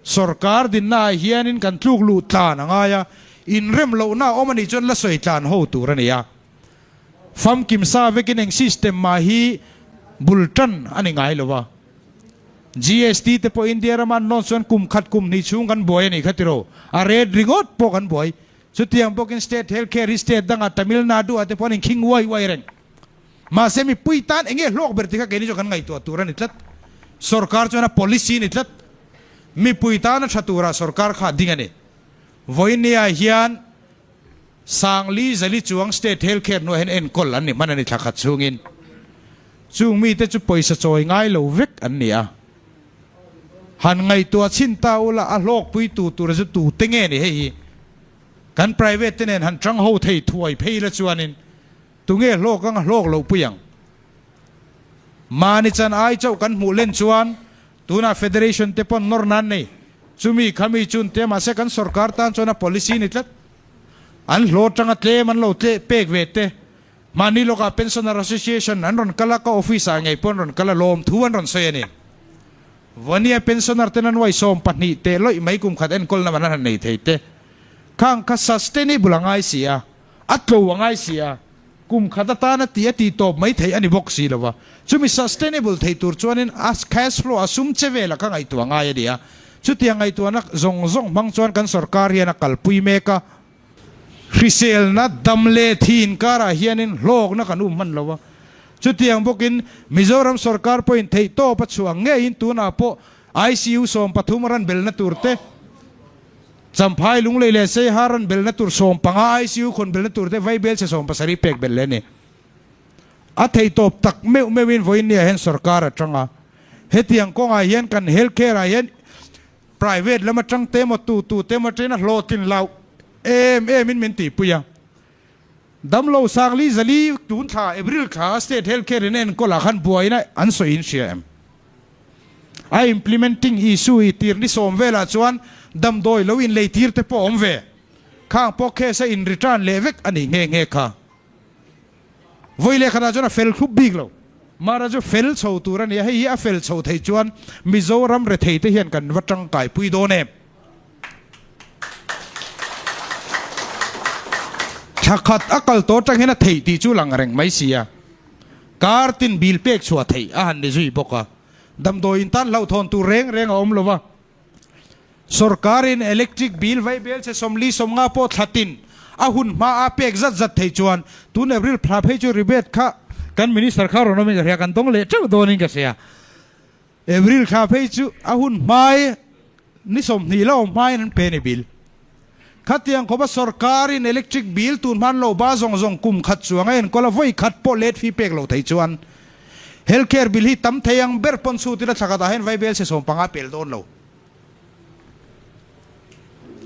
Sorkar dinna ah hianin kan tluk luh tlan a ngai a, inrem lohna a awm a nih chuan la sawi tlan ho tur a ni a. Famkim sa vekin eng system mah hi bul tan a ni ngai lo a. GST te pawh India rama an lawn chuan kum khat kum hnih chhung kan buai a nih kha tiraw? A rate ringawt pawh kan buai. Chutiang bawkin state health care hi state dangah Tamil Nadu ah te pawh an inkhing uai uai reng. Mahse mipui tan eng nge hlawk ber ti kha keini chu kan ngaihtuah tur a ni tlat. Sorkar chuan a policy a ni tlat. Mipui tana tha turah sorkar kha a ding a ni. Vawinia hian Sangli Zali chuang State Health Care hnuaiah hian enkawl an ni hman a ni thla khat chhungin. Chung mite chu pawisa chawi ngai lo vek an ni a. Han ngaihtuah chhin ta ula a hlawkpui tu tur chu tute nge ni hei hi? Kan private te nen han tang ho thei thuai phei la chuanin tunge hlawk anga hlawk loh pui ang? Mahni chan ai chauh kan hmuh len chuan Tunah Federation te pawn nawr nan nei. Chumi khami chun te mahse kan sorkar tan chuan a policy ni tlat. An hlaw tanga tlem an lo tleh pek ve te. Mahni lawkah Pensioner Association an rawn kal a, ka office ah ngei pawh an rawn kal a, lawmthu an rawn sawi a ni. Vania pensioner ten an uaisawm pahnih teh lawih mai kum khat enkawlna man an han nei thei te. Khang kha sustainable a ngai si a, a tlo a ngai si a. Kum khat atana tih a tih tawp mai theih a ni bawk si lo va. Chumi sustainable thei tur chuanin a cash flow a sum che velah ka ngaihtuah ngai a ni a. Chutiang ngaihtuahna zawng zawng hmang chuan kan sorkar hian a kalpui mek a. Hriselna dam leh thi inkarah hianin hlawkna kan um hman lo va. Chutiang bawkin Mizoram sorkar pawhin theihtawp a chhuah ngeiin tunah pawh ICU 13 ran belna tur te, Champhai Lunglei leh Seiha ran belna tur 15 ICU khawn belna tur te Vaibel chhe 70 pek belh leh a ni. A theihtawp tak meuh meuhin vawiin niah hian sorkar a tang a. Hetiang kawngah hian kan health care ah hian private lam atang te emaw tu tu te emaw atangin a hlawhtlin hlauh em em in min tihpui a. Damlo Sangli Zali tun thla April thla state health care in a enkawl ah khan buaina an sawi in hria em? A implementing issue i tir ni sawm velah chuan damdawi lo inlei tir te pawh awm ve. Khang pawh case a in return leh vek a nih nghe nghe kha. Vawi leh khatah chuan a fel thlup bik lo. Mara chu fel chho tur a ni a, hei hi a fel chho thei chuan Mizoram rethei te hian kan va tangkai pui dawn em? Thla khat a kal tawh atang hian a theih tih chu lang reng mai si a. Kar tin bil pek chhuah theih a han ni zui bawk a. Damdawiin tan hlauhthawn tur reng reng a awm lo va. Sorkarin electric bill vai bel che 40 50 pawh thla tin a hun hma a pek zat zat thei chuan tun April thla phei chu rebate kha kan minister kha rawn awmin ka hria kan dawng leh teuh dawnin ka hria. April thla phei chu a hun hmai ni 20 la awm hmain an pe a ni bill. Khatiang khawpa sorkarin electric bill tun hman lo ba zawng zawng kum khat chuang a enkawl a vawi khat pawh let fee pek lo thei chuan health care bill hi tam thei ang ber pawn chhut ila thla khatah hian vai bel chhe 15 pel dawn lo.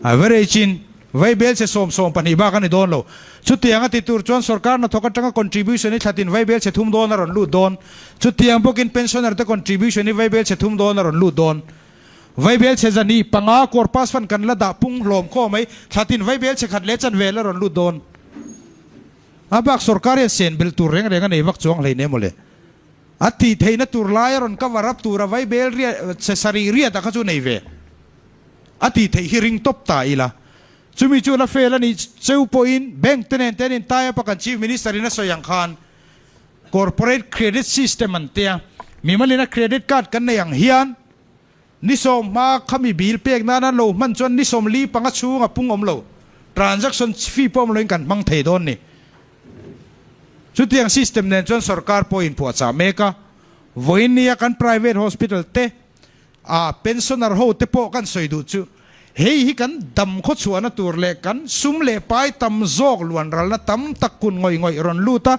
Average in vai bel chhe sawm 12 bak a ni dawn lo. Chutiang a ti tur chuan sorkar hnathawk atanga contribution hi thlatin vai bel chhe thum dawn a rawn lut dawn. Chutiang bawkin pensioner te contribution hi vai bel chhe thum dawn a rawn lut dawn. Vaibel chhe zahnih panga corpus fund kan la dah pung hlawm khaw mai. Thla tin vaibel chhe khat leh chanve la rawn lut dawn. A bak sorkar hian sen belh tur reng reng a nei vak chuang hlei nem mawle. A tih theihna tur lai a rawn cover up tura vaibel riat chhe sarih riat ah kha chu nei ve. A tih theih hi ring tawp ta ila. Chumi chu la fail a nih cheu pawhin bank te nen te an in tie up a kan Chief Minister in a sawi ang khan Corporate Credit System an tia, mimalina credit card kan nei ang hian ni sawmhma khami bill pek nana lo hman chuan ni 45 chhunga pung awm lo, transaction fee pawh awm loin kan hmang thei dawn ni. Chutiang system nen chuan sorkar pawh inpuahchah mek a, vawiin nia kan private hospital te A pensioner ho te pawh kan sawi duh chu hei hi kan dam khaw chhuahna tur leh kan sum leh pai tam zawk luanralna tam tak kun ngawih ngawih rawn lut a,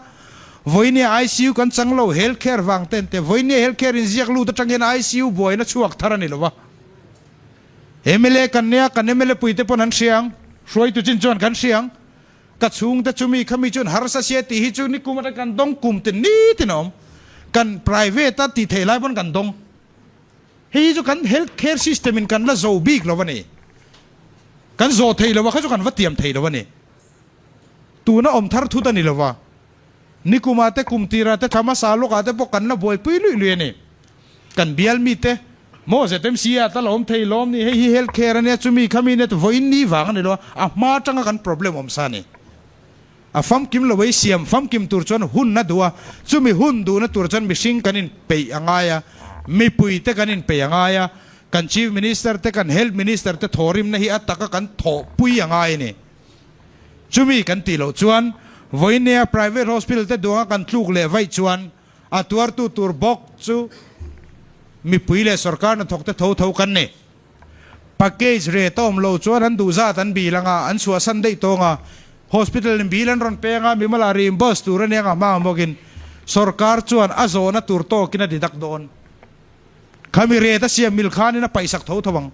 vawinia ICU kan chang lo health care vang ten te vawinia health care in ziak lut atang hian ICU buaina chhuak thar a ni lo va. Mla kan nia kan mla pui te pawn an hria ang, hruaitu chin chuan kan hria ang, ka chhungte chumi khami chuan harsa sia tih hi chu nikum atang kan dawng kum tin nitin a awm, kan private a tih theih lai pawn kan dawng. Hei hi chu kan health care system in kan la zo bik lo a ni. Kan zawh thei lo a, kha chu kan va tiam thei lo a ni. Tuna awm thar thut a ni lo va. Nikuma te, kum tira te, thla hmasa lawkah te pawh kan la buaipui luih luih a ni. Kan bial mite, maw ZMC ah ta la awm thei lawm ni, hei hi health care a nia, chumi khami nia, vawiin ni vang a ni lo a, a hma atanga kan problem awm sa a ni. A famkim lo ei siam famkim tur chuan hun a duh a, chumi hun duhna tur chuan mihring kan inpeih a ngai a, mipui te kan inpeih a ngai a, kan Chief Minister te kan Health Minister te thawhrimna hi a taka kan thawhpui a ngai a ni. Chumi kan tih loh chuan vawinia private hospital te duanga kan tluk leh vaih chuan a tuartu tur bawk chu mipui leh sorkar hnathawk te tho tho kan ni. Package rate a awm lo chuan an duh zat an bil anga, an chhuahsan daih tawng a, hospital in bill an rawn peng a, mimal ah reimburse tur a nia nga hma ang bawkin sorkar chuan a zawhna tur tawkin a deduct dawn. Khami rate a siam mil khanin a paihsak tho tho ang.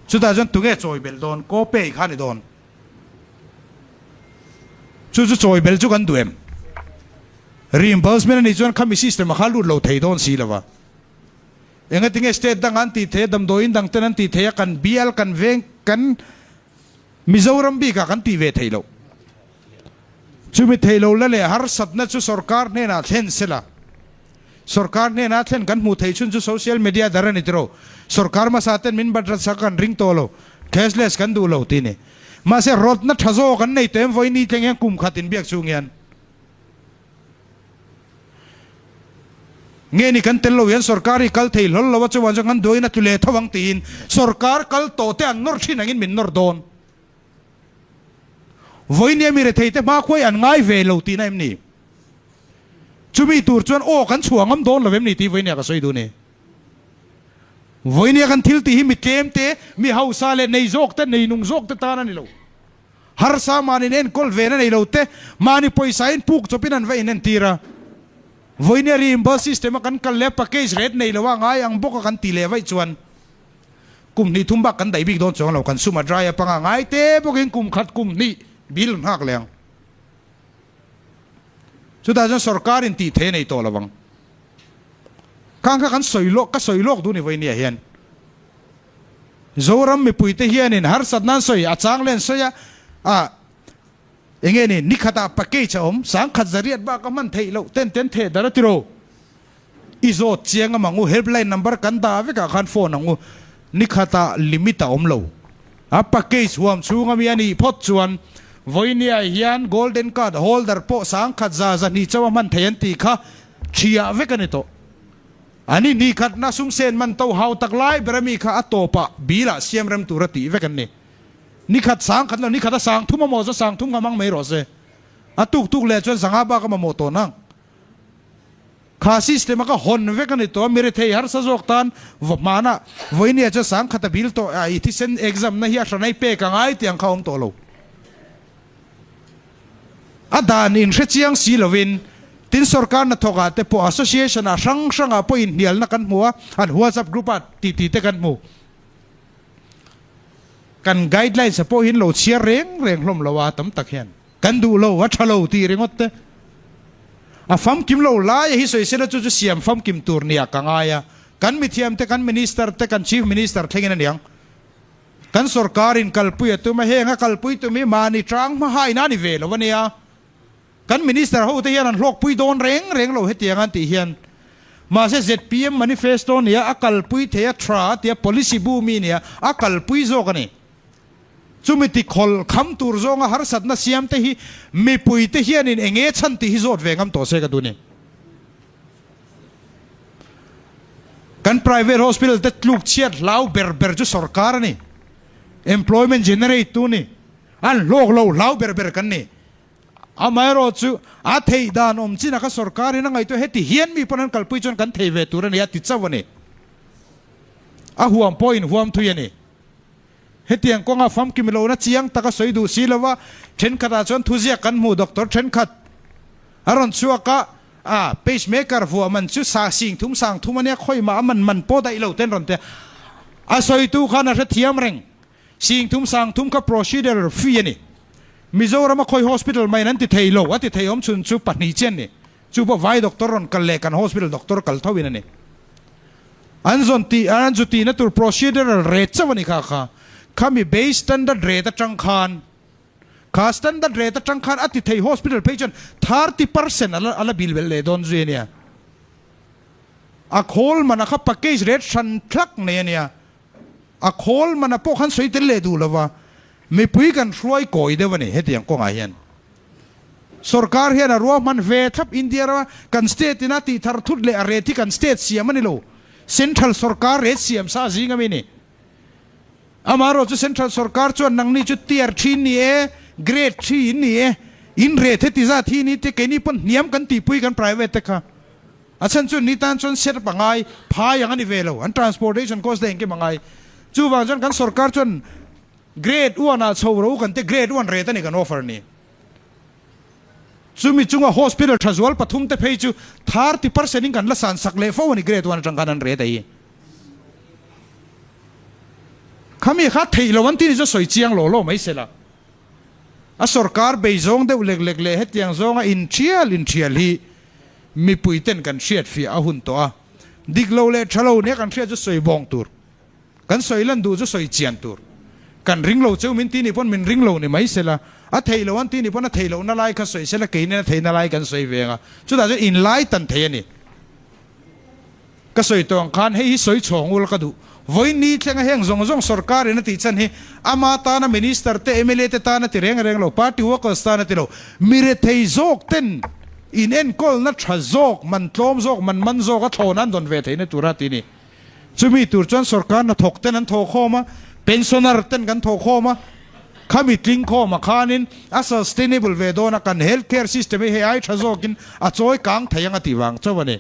Chutah chuan tunge chawi belh dawn? Co-pay kha a ni dawn. Chu chu chawi belh chu kan duh em? Reimbursement a nih chuan khami system a kha lut lo thei dawn si lo va. Engatinge state dang an tih thei a, damdawiin dang ten an tih thei a, kan bial, kan veng, kan Mizoram bikah kan tih ve theih loh. Chumi theih lo la leh harsatna chu sorkar hnenah thlen sela. Sorkar hnenah thlen kan hmuh theih chhun chu social media dar a ni tiraw. Sorkar hmasa ten min bat ratsak kan ring tawh lo, cashless kan duh lo tih ni. Mahse rawtna tha zawk an nei tawh em vawiin thleng hian kum khat inbiak chhung hian. Nge ni kan tel lo hian sorkar hi kal thei hlawl lo a, chuan chuan kan duain a tlu leh tho ang tiin sorkar kal tawh te an nawr thin angin min nawr dawn. Vawinia mi rethei te hmakhuai an ngai ve lo tihna em ni? Chumi tur chuan aw kan chhuah ngam dawn lo em ni tih vawinia ka sawi duh ni. Vawinia kan thil tih hi mi tlem te, mi hausa leh nei zawk te, nei nung zawk te tan a ni lo. Harsa mahni enkawl ve na nei lo te, mahni pawisa in puk chawpin an va inentir a. Vawinia reimburse system a kan kal leh package rate nei lo a ngai ang bawk a kan ti leh vaih chuan kum hnih thum bak kan daih bik dawn chuang lo, kan sum a dry up anga ngai te bawkin kum khat kum hnih bill nghak leh ang. Chutah chuan sorkar in tih thei a nei tawh lo ang. Khang kha kan sawi lawk, ka sawi lawk duh ni vawinia hian. Zoram mipuite hianin harsatna an sawi, a chang leh an sawi a, ah enge ni, ni khatah package a awm, sangkhat zariat bak a hman theih loh ten ten theh dar a ti ro. I zawt chiang am ang u, helpline number kan dah vekah khan phone ang u, ni khatah limit a awm lo. A package huam chhung ami a nih phawt chuan vawinia hian golden card holder pawh sangkhat za zahnih chauh a hman thei an tih kha thiah vek a ni tawh. Ani ni khatna sum sen man to hau tak lai ber ami kha a tawpah bilah siam rem tura tih vek an ni. Ni khat sang khat lo, ni khat a sang thum a maw chu sang thum kha hmang mai rawh se. A tuk tuk leh chuan sangha bak a mamawh tawh nang. Kha system a ka hawn vek a ni tawh a, mi rethei harsa zawk tan va hmanah vawinia chuan sang khat a bil tawh a, i thisen exam na hi a hranai pek a ngai tih ang kha a awm tawh lo. A dan in hre chiang si lovin tin sorkar hnathawkah te pawh association ah hrang hrangah pawh inhnialna kan hmu a, an whatsapp group ah titi te kan hmu. Kan guidelines ah pawh hian lo chhiar reng reng hlawm lo a tam tak hian kan duh lo a tha lo tih ringawt te a famkim lo lai a hi sawi sela chu chu siam famkim tur nia ka ngai a. Kan mithiam te, kan Minister te, kan Chief Minister thlengin a niang. Kan sorkarin kalpui a tum a, heng a kalpui tum hi mahni tang hma hain a ni ve lo a nia. Kan Minister ho te hian an hlawkpui dawn reng reng lo hetiang an tih hian. Mahse zpm manifesto nia a kalpui thei a tha a tia policy bu mi nia a kalpui zawk a ni. Chumi ti khawl kham tur zawnga harsatna siam te hi mipui te hianin eng nge chhan tih hi zawt ve ngam tawh se ka duh ni. Kan private hospital te tluk chhiat hlau ber ber chu sorkar a ni. Employment generate tu ni. An hlawk lo hlau ber ber kan ni. Amaherawh chu a theih dan awm chin a kha sorkar in a ngaihtuah heti hian mi pawn an kalpui chuan kan thei ve tur a ni a ti chauh a ni. A huam pawh in huam thui a ni. Hetiang kawnga famkim lohna chiang taka sawi duh si lova thenkhatah chuan thuziak kan hmuh doctor thenkhat a rawn chhuak a, a pacemaker vuah man chu sa sing thum sang thum a nia khawi mah a man man pawh daih lo ten rawn ti a, a sawitu khan a hrethiam reng. Sing thum sang thum kha procedure fee a ni. Mizorama khawi hospital maiin an ti thei lo, a ti thei awm chhun chu pahnih chian ni. Chu pawh vai doctor rawn kal leh kan hospital doctor kal tho in a ni. An zawn tih an zu tihna tur procedural rate chauh a ni kha kha. Khami base standard rate atang khan kha standard rate atang khan a ti thei hospital phei chuan 30% a la bil belh leh dawn zui a nia. A khawl man a kha package rate hran thlak nei a nia. A khawl mana pawh khan sawi tel leh duh lova, mipui kan hruai kawi deuh a ni hetiang kawngah hian. Sorkar hian a ruahman ve thlap India rama kan state ina tih thar thut leh a rate hi kan state siam a ni lo. Central sorkar rate siam sa zing ami a ni. Amaherawh chu central sorkar chuan nangni chu tier thin ni e, grade thin ni e, in rate heti zat hi ni te keini pawn hniam kan tihpui kan private te kha. A chhan chu ni tan chuan set up a ngai, phai ang a ni ve lo, an transportation cost te engkim a ngai. Chuvang chuan kan sorkar chuan grade one ah chho ro kan te grade one rate a ni kan offer ni. Chumi chunga hospital tha zual pathum te phei chu 30% in kan la san sak leh fo a ni grade one atang khan an rate a hi. Khami kha theih lo an ti ni chu sawi chiang law law mai sela. A sorkar bei zawng deuh lek lek leh hetiang zawnga inthial inthial hi mipui ten kan hriat fiah a hun tawh a, dik lo leh tha lo nia kan hriat chu sawi bawng tur, kan sawi lan duh chu sawi chian tur. Kan ring lo cheu min ti nih pawn min ring lo ni mai sela, a thei lo an ti nih pawn a thei lohna lai kha sawi sela keinin a theihna lai kan sawi ve ang a, chutah chuan inlai tan thei a ni. Ka sawi tawh ang khan hei hi sawi chhawng ul ka duh. Vawiin ni thlenga heng zawng zawng sorkar in a tih chhan hi ama tana minister te mla te tan a ti reng reng lo, party workers tan a ti lo. Mi rethei zawk ten in enkawlna tha zawk, man tlawm zawk, man man zawk a thlawn an dawn ve theihna tura ti ni. Chumi tur chuan sorkar hnathawk ten an thawhkhawm a, pensioner ten kan thawhkhawm a, khami tlingkhawm ah khanin a sustainable ve dawn a, kan health care system hi hei ai tha zawkin a chawi kang thei ang a tih vang chauh a ni.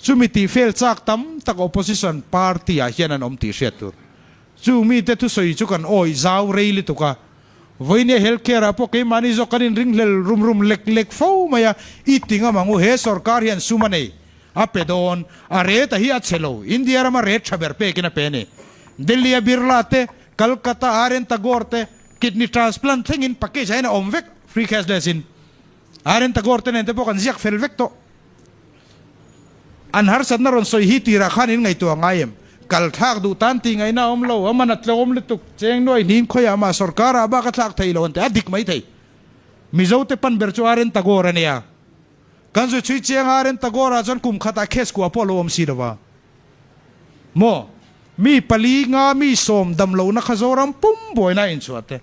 Chumi tih fel chak tam tak opposition party ah hian an awm tih hriat tur. Chu mite thusawi chu kan awih zau rei lutuk a. Vawinia health care ah pawh keimahni zawk kan inringhlel rum rum lek lek fo mai a, i ti ngam ang u, he sorkar hian sum a nei, a pe dawn, a rate a hi a chhe lo, India rama rate tha ber pekin a pe a ni. Delhi a Birla te, Calcutta a RN Tagore te, kidney transplant thlengin package ah hian a awm vek, free cashless in. RN Tagore te nen te pawh kan ziak fel vek tawh. An harsatna rawn sawi hi tirah khan in ngaihtuah ngai em? Kal thlak duh tan tih ngaihna a awm lo, a man a tlawm lutuk, cheng nuai hnin khawiah mah sorkarah bak a thlak thei lo an ti, a dik mai thei. Mizo te pan ber chu RN Tagore a nia. Kan zui chhui chiang a, RN Tagore ah chuan kum khatah case kua pawh a lo awm si lo va. Maw? Mi pali nga mi sawm dam lohna kha Zoram pum buaina a inchhuah te.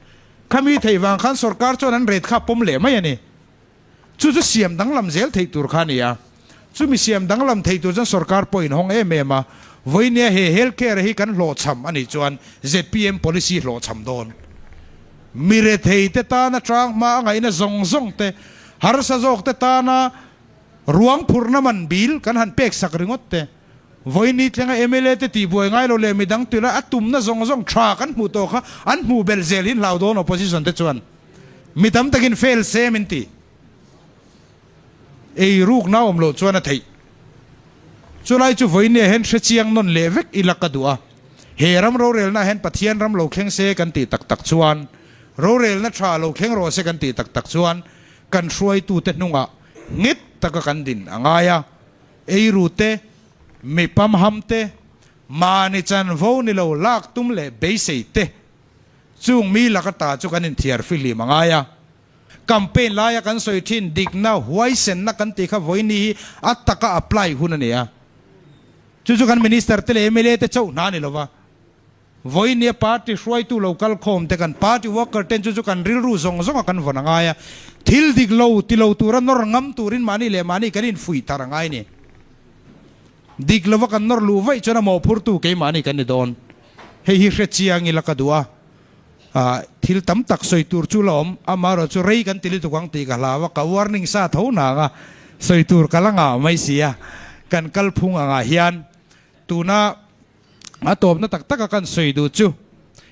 Khami theih vang khan sorkar chuan an rate kha a pawm leh mai a ni. Chu chu siam danglam zel theih tur kha a ni a. Chumi siam danglam theih tur chuan sorkar pawh inhawng em em a. Vawinia he health care hi kan hlawhchham a nih chuan zpm policy hlawhchham dawn. Mi rethei te tana tang hma a ngaihna zawng zawng te, harsa zawk te tana ruang phurhna man bil kan han pek sak ringawt te, vawiini thlenga mla te tihbuai ngai lo leh midang tila a tumna zawng zawng tha kan hmuh tawh kha an hmuh belh zel hi hlau dawn opposition te chuan. Mi tam takin fail se min ti. Ei rukna awm loh chuan a theih. Chulai chu vawinia hian hre chiang nawn leh vek ila ka duh a. He ram rorelna hian Pathian ram lo thleng se kan tih tak tak chuan, rorelna tha lo thleng rawh se kan tih tak tak chuan kan hruaitute hnungah nghet taka kan din a ngai a. Ei rute. Mi pamham te, mahni chanvo ni lo lak tum leh beisei te, chung mi laka ta chu kan inthiar fihlim a ngai a. Campaign laia kan sawi thin dikna, huaisenna kan tih kha vawiini hi a taka apply hun a ni a. Chu chu kan Minister te leh mla te chauh hna a ni lova. Vawinia party hruaitu lo kal khawm te kan party worker ten chu chu kan rilru zawng zawng a kan vawn a ngai a. Thil dik lo ti lo tura nawr ngam turin mahni leh mahni kan infuih tar a ngai ni. Dik lova kan nawr luh vaih chuan a mawhphurtu keimahni kan ni dawn. Hei hi hre chiang ila ka duh a. Ah, thil tam tak sawi tur chu la awm, amaherawh chu rei kan ti lutuk ang tih ka hlau a, ka warning sa tho nang a, sawi tur ka la ngah mai si a, kan kalphung angah hian tuna a tawpna tak taka kan sawi duh chu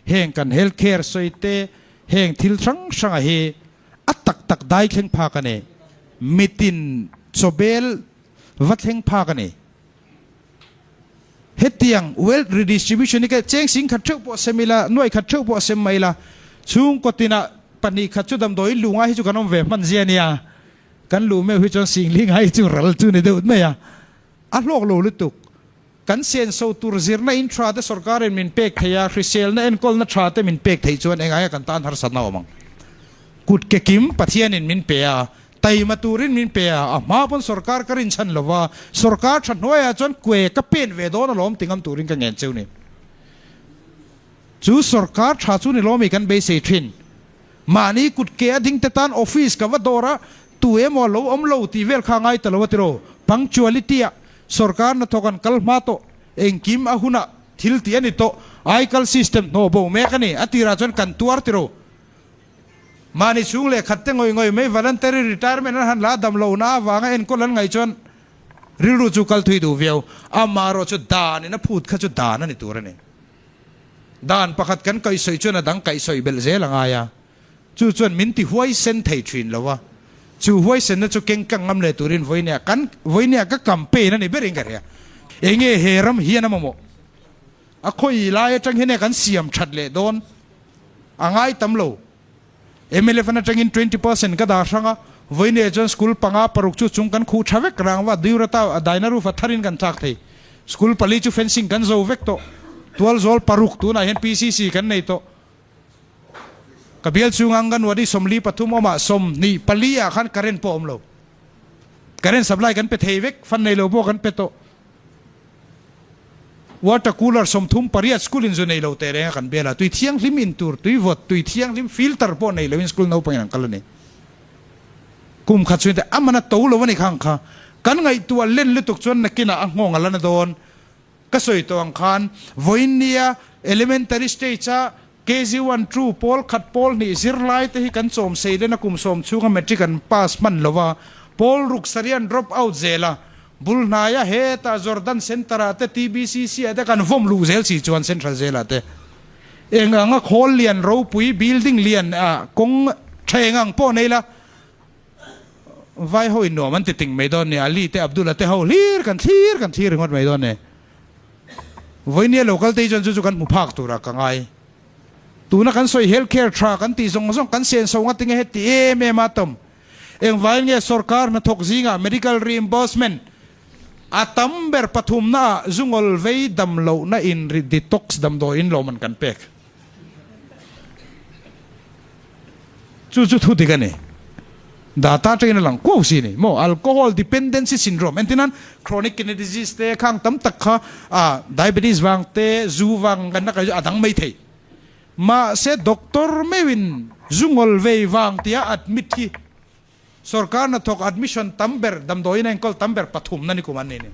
heng kan health care sawi te, heng thil hrang hranga hi a tak tak dai thleng phak a ni, mitin chawbel va thleng phak a ni. Hetiang wealth redistribution hi ka cheng sing khat theuh pawh sem ila, nuai khat theuh pawh sem mai ila, chhungkaw tinah pahnih khat chu damdawiin luh ngai hi chu kan awm ve hman zia nia, kan luh meuh hi chuan sing li ngai hi chu ral chu ni deuh mai a, a hlawk lo lutuk. Kan senso tur zirna in tha te sorkarin min pek thei a, hriselna enkawlna tha te min pek theih chuan engah nge kan tan harsatna awm ang? Kut ke kim Pathianin min pe a, Taima turin min pe a, a hma pawn sorkar ka rinchhan lo va, sorkar tha hnuaiah chuan kue ka pen ve dawn alawm ti ngam turin ka ngen cheu ni. Chu sorkar tha chu ni lawmi kan beisei thin. Mahni kut ke a ding te tan office ka va dawr a, tu emaw a lo awm lo tih vel kha a ngai ta lo a tiraw. Punctuality ah sorkar hnathawk an kal hma tawh, engkim a hunah thil tih a ni tawh, aikal system hnawh bo mek a ni, a tirah chuan kan tuar tiraw. Mahni chhung leh khat te ngawih ngawih mai voluntary retirement an han la dam lohna avanga enkawl an ngaih chuan rilru chu kal thui duh viau. Amaherawh chu dan in a phut kha chu dan a ni tur a ni. Dan pakhat kan kaihsawi chuan a dang kaihsawi belh zel a ngai a, chu chuan min ti huaisen thei thin lo a, chu huaisenna chu keng kang ngam leh turin vawinia kan vawinia ka campaign a ni berin ka hria. Enge he ram hian a mamawh? A khawi lai atang hian kan siam that leh dawn a ngai tam lo. Mlf an atangin 20% ka dah hrang a, vawiin chuan school panga paruk chu chung kan khuh tha vek rang va, Duirata a daina roof a tharin kan thlak thei. School pali chu fencing kan zo vek tawh. Tualzawl paruk tunah hian PCC kan nei tawh. Ka bial chhunga Anganwadi 43 awmah 24 ah khan current pawh a awm lo. Current supply kan pe thei vek, fund nei lo pawh kan pe tawh. Water cooler 38 school in zu nei lo teh reng a kan bial a, tui thianghlim in tur, tui vawt, tui thianghlim filter pawh nei lo in school naupang in an kal a ni. Kum khat chhungte a man a to lo a ni khang kha. Kan ngaihtuah len lutuk chuan nakinah a nghawng a la na dawn. Ka sawi tawh ang khan vawiinnia elementary stage a KG one two pawl khat pawl hnih zirlai te hi kan chawm sei len a kum sawm chhunga matric an pass hman lo a, pawl ruk sarih an drop out zel a, bul hnaia hetah Jordan Centre ah te TBCC ah te kan vawm luh zel si chuan Central Jail ah te eng anga khawl lian ropui building lian ah kawng tha eng ang pawh nei la vai ho in nuam an ti ting mai dawn ni, Ali te Abdul-a te ho hlir kan thlir kan thlir ringawt mai dawn ni. Vawinia lo kal te hi chuan chu chu kan hmu phak turah ka ngai. Tuna kan sawi health care tha kan tih zawng zawng kan senso nga tinge heti em em a tawm. Engvaiin nge sorkar hnathawk zingah medical reimbursement a tam ber pathumna ah zungawl vei dam lohna in detox damdawiin lawmman kan pek. Chu chu thu dik a ni. Data atangin a lang kuau si a ni maw? Alcohol dependency syndrome entir nan chronic kidney disease te khang tam tak kha ah diabetes vang te zu vang kan la kai chu a dang mai thei. Mahse doctor meuhin zu ngawl vei vang tia admit hi Sorkar hnathawk admission tam ber, damdawiin a enkawl tam ber pathumna ni kum an ni ni.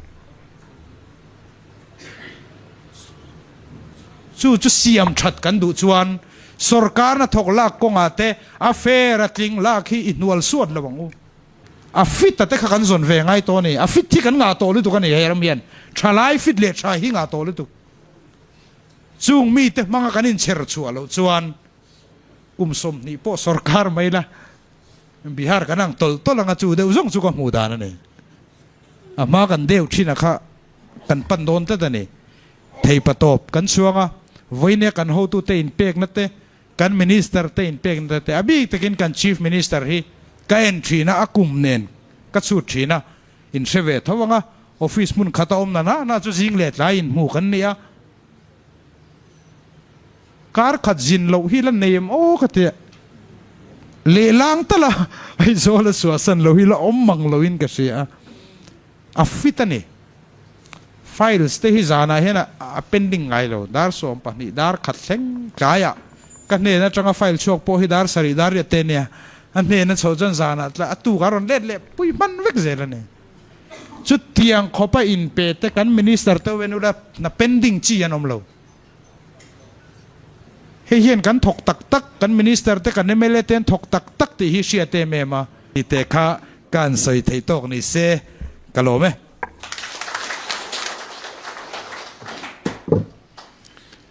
Chu chu siam that kan duh chuan sorkar hnathawk lak kawngah te a fair a tling lak hi i hnual suat lo ang u. A fit a te kha kan zawn ve ngai tawh a ni. A fit hi kan ngah tawh lutuk a ni hei ram hian. Thalai fit leh tha hi ngah tawh lutuk. Chung mite hmanga kan inchher chhuah loh chuan kum 20 pawh sorkar mai la Bihar kan ang tawlh tawlh anga chu deuh zawng chu ka hmuh dan a ni. A hma kan deuh thin a kha kan pan dawn tlat a ni. Theipa tawp kan chhuang a, vawinia kan hotute inpekna te, kan Minister te inpekna te, a bik takin kan Chief Minister hi ka en thin a, a kum nen ka chhut thin a, in hre ve tho ang a. Office hmun khat a awm na na na chu zing leh tlai inhmu kan ni a. Kar khat zin loh hi la nei em aw ka ti a. Lehlang tal a Aizawl a suahsan loh hi la awm mang loin ka hria a. A fit a ni. Files te hi zanah hian a pending ngai lo. Dar 12 dar khat thleng tlaiah ka hnen atanga file chhuak pawh hi dar 7 dar riat te ania. A hnena chhoh chuan zanah tlai a tuk a rawn let leh pui hman vek zel a ni. Chutiang khawpa inpe te kan Minister te wen ula hna pending chi an awm lo. Hei hian kan thawk tak tak, kan Minister te kan mla te an thawk tak tak tih hi hriat em em a. Tih te kha ka han sawi theih tawk ni se ka lawm e.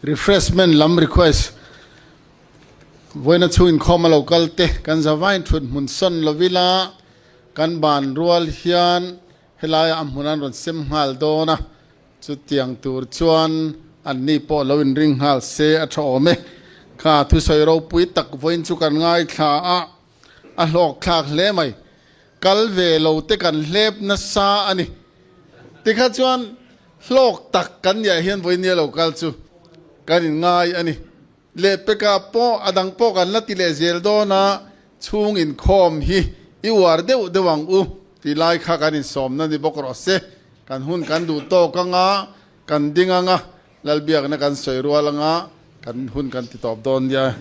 Refreshment lam request Vawiina chhung inkhawm a lo kal te kan zavain thut hmun sawn lovila kan ban rual hian helaiah a hmun an rawn sem nghal dawn a. Chutiang tur chuan anni pawh lo inring nghal se a tha awm e. Kha thusawi ropui tak vawiin chu kan ngaithla a, a hlawk thlak hle mai. Kal ve lo te kan hlep nasa a ni. Tikha chuan hlawk tak kan niah hian vawiin nia lo kal chu kan inngai a ni. Lehpekah pawh a dang pawh kan la ti leh zel dawn a, chhung inkhawm hi i uar deuh deuh ang u tih lai kha kan insawmna ni bawk rawh se. Kan hun kan duh tawk anga, kan ding anga, Lalbiakna kan sawi rual anga, kan hun kan ti tawp dawn nia.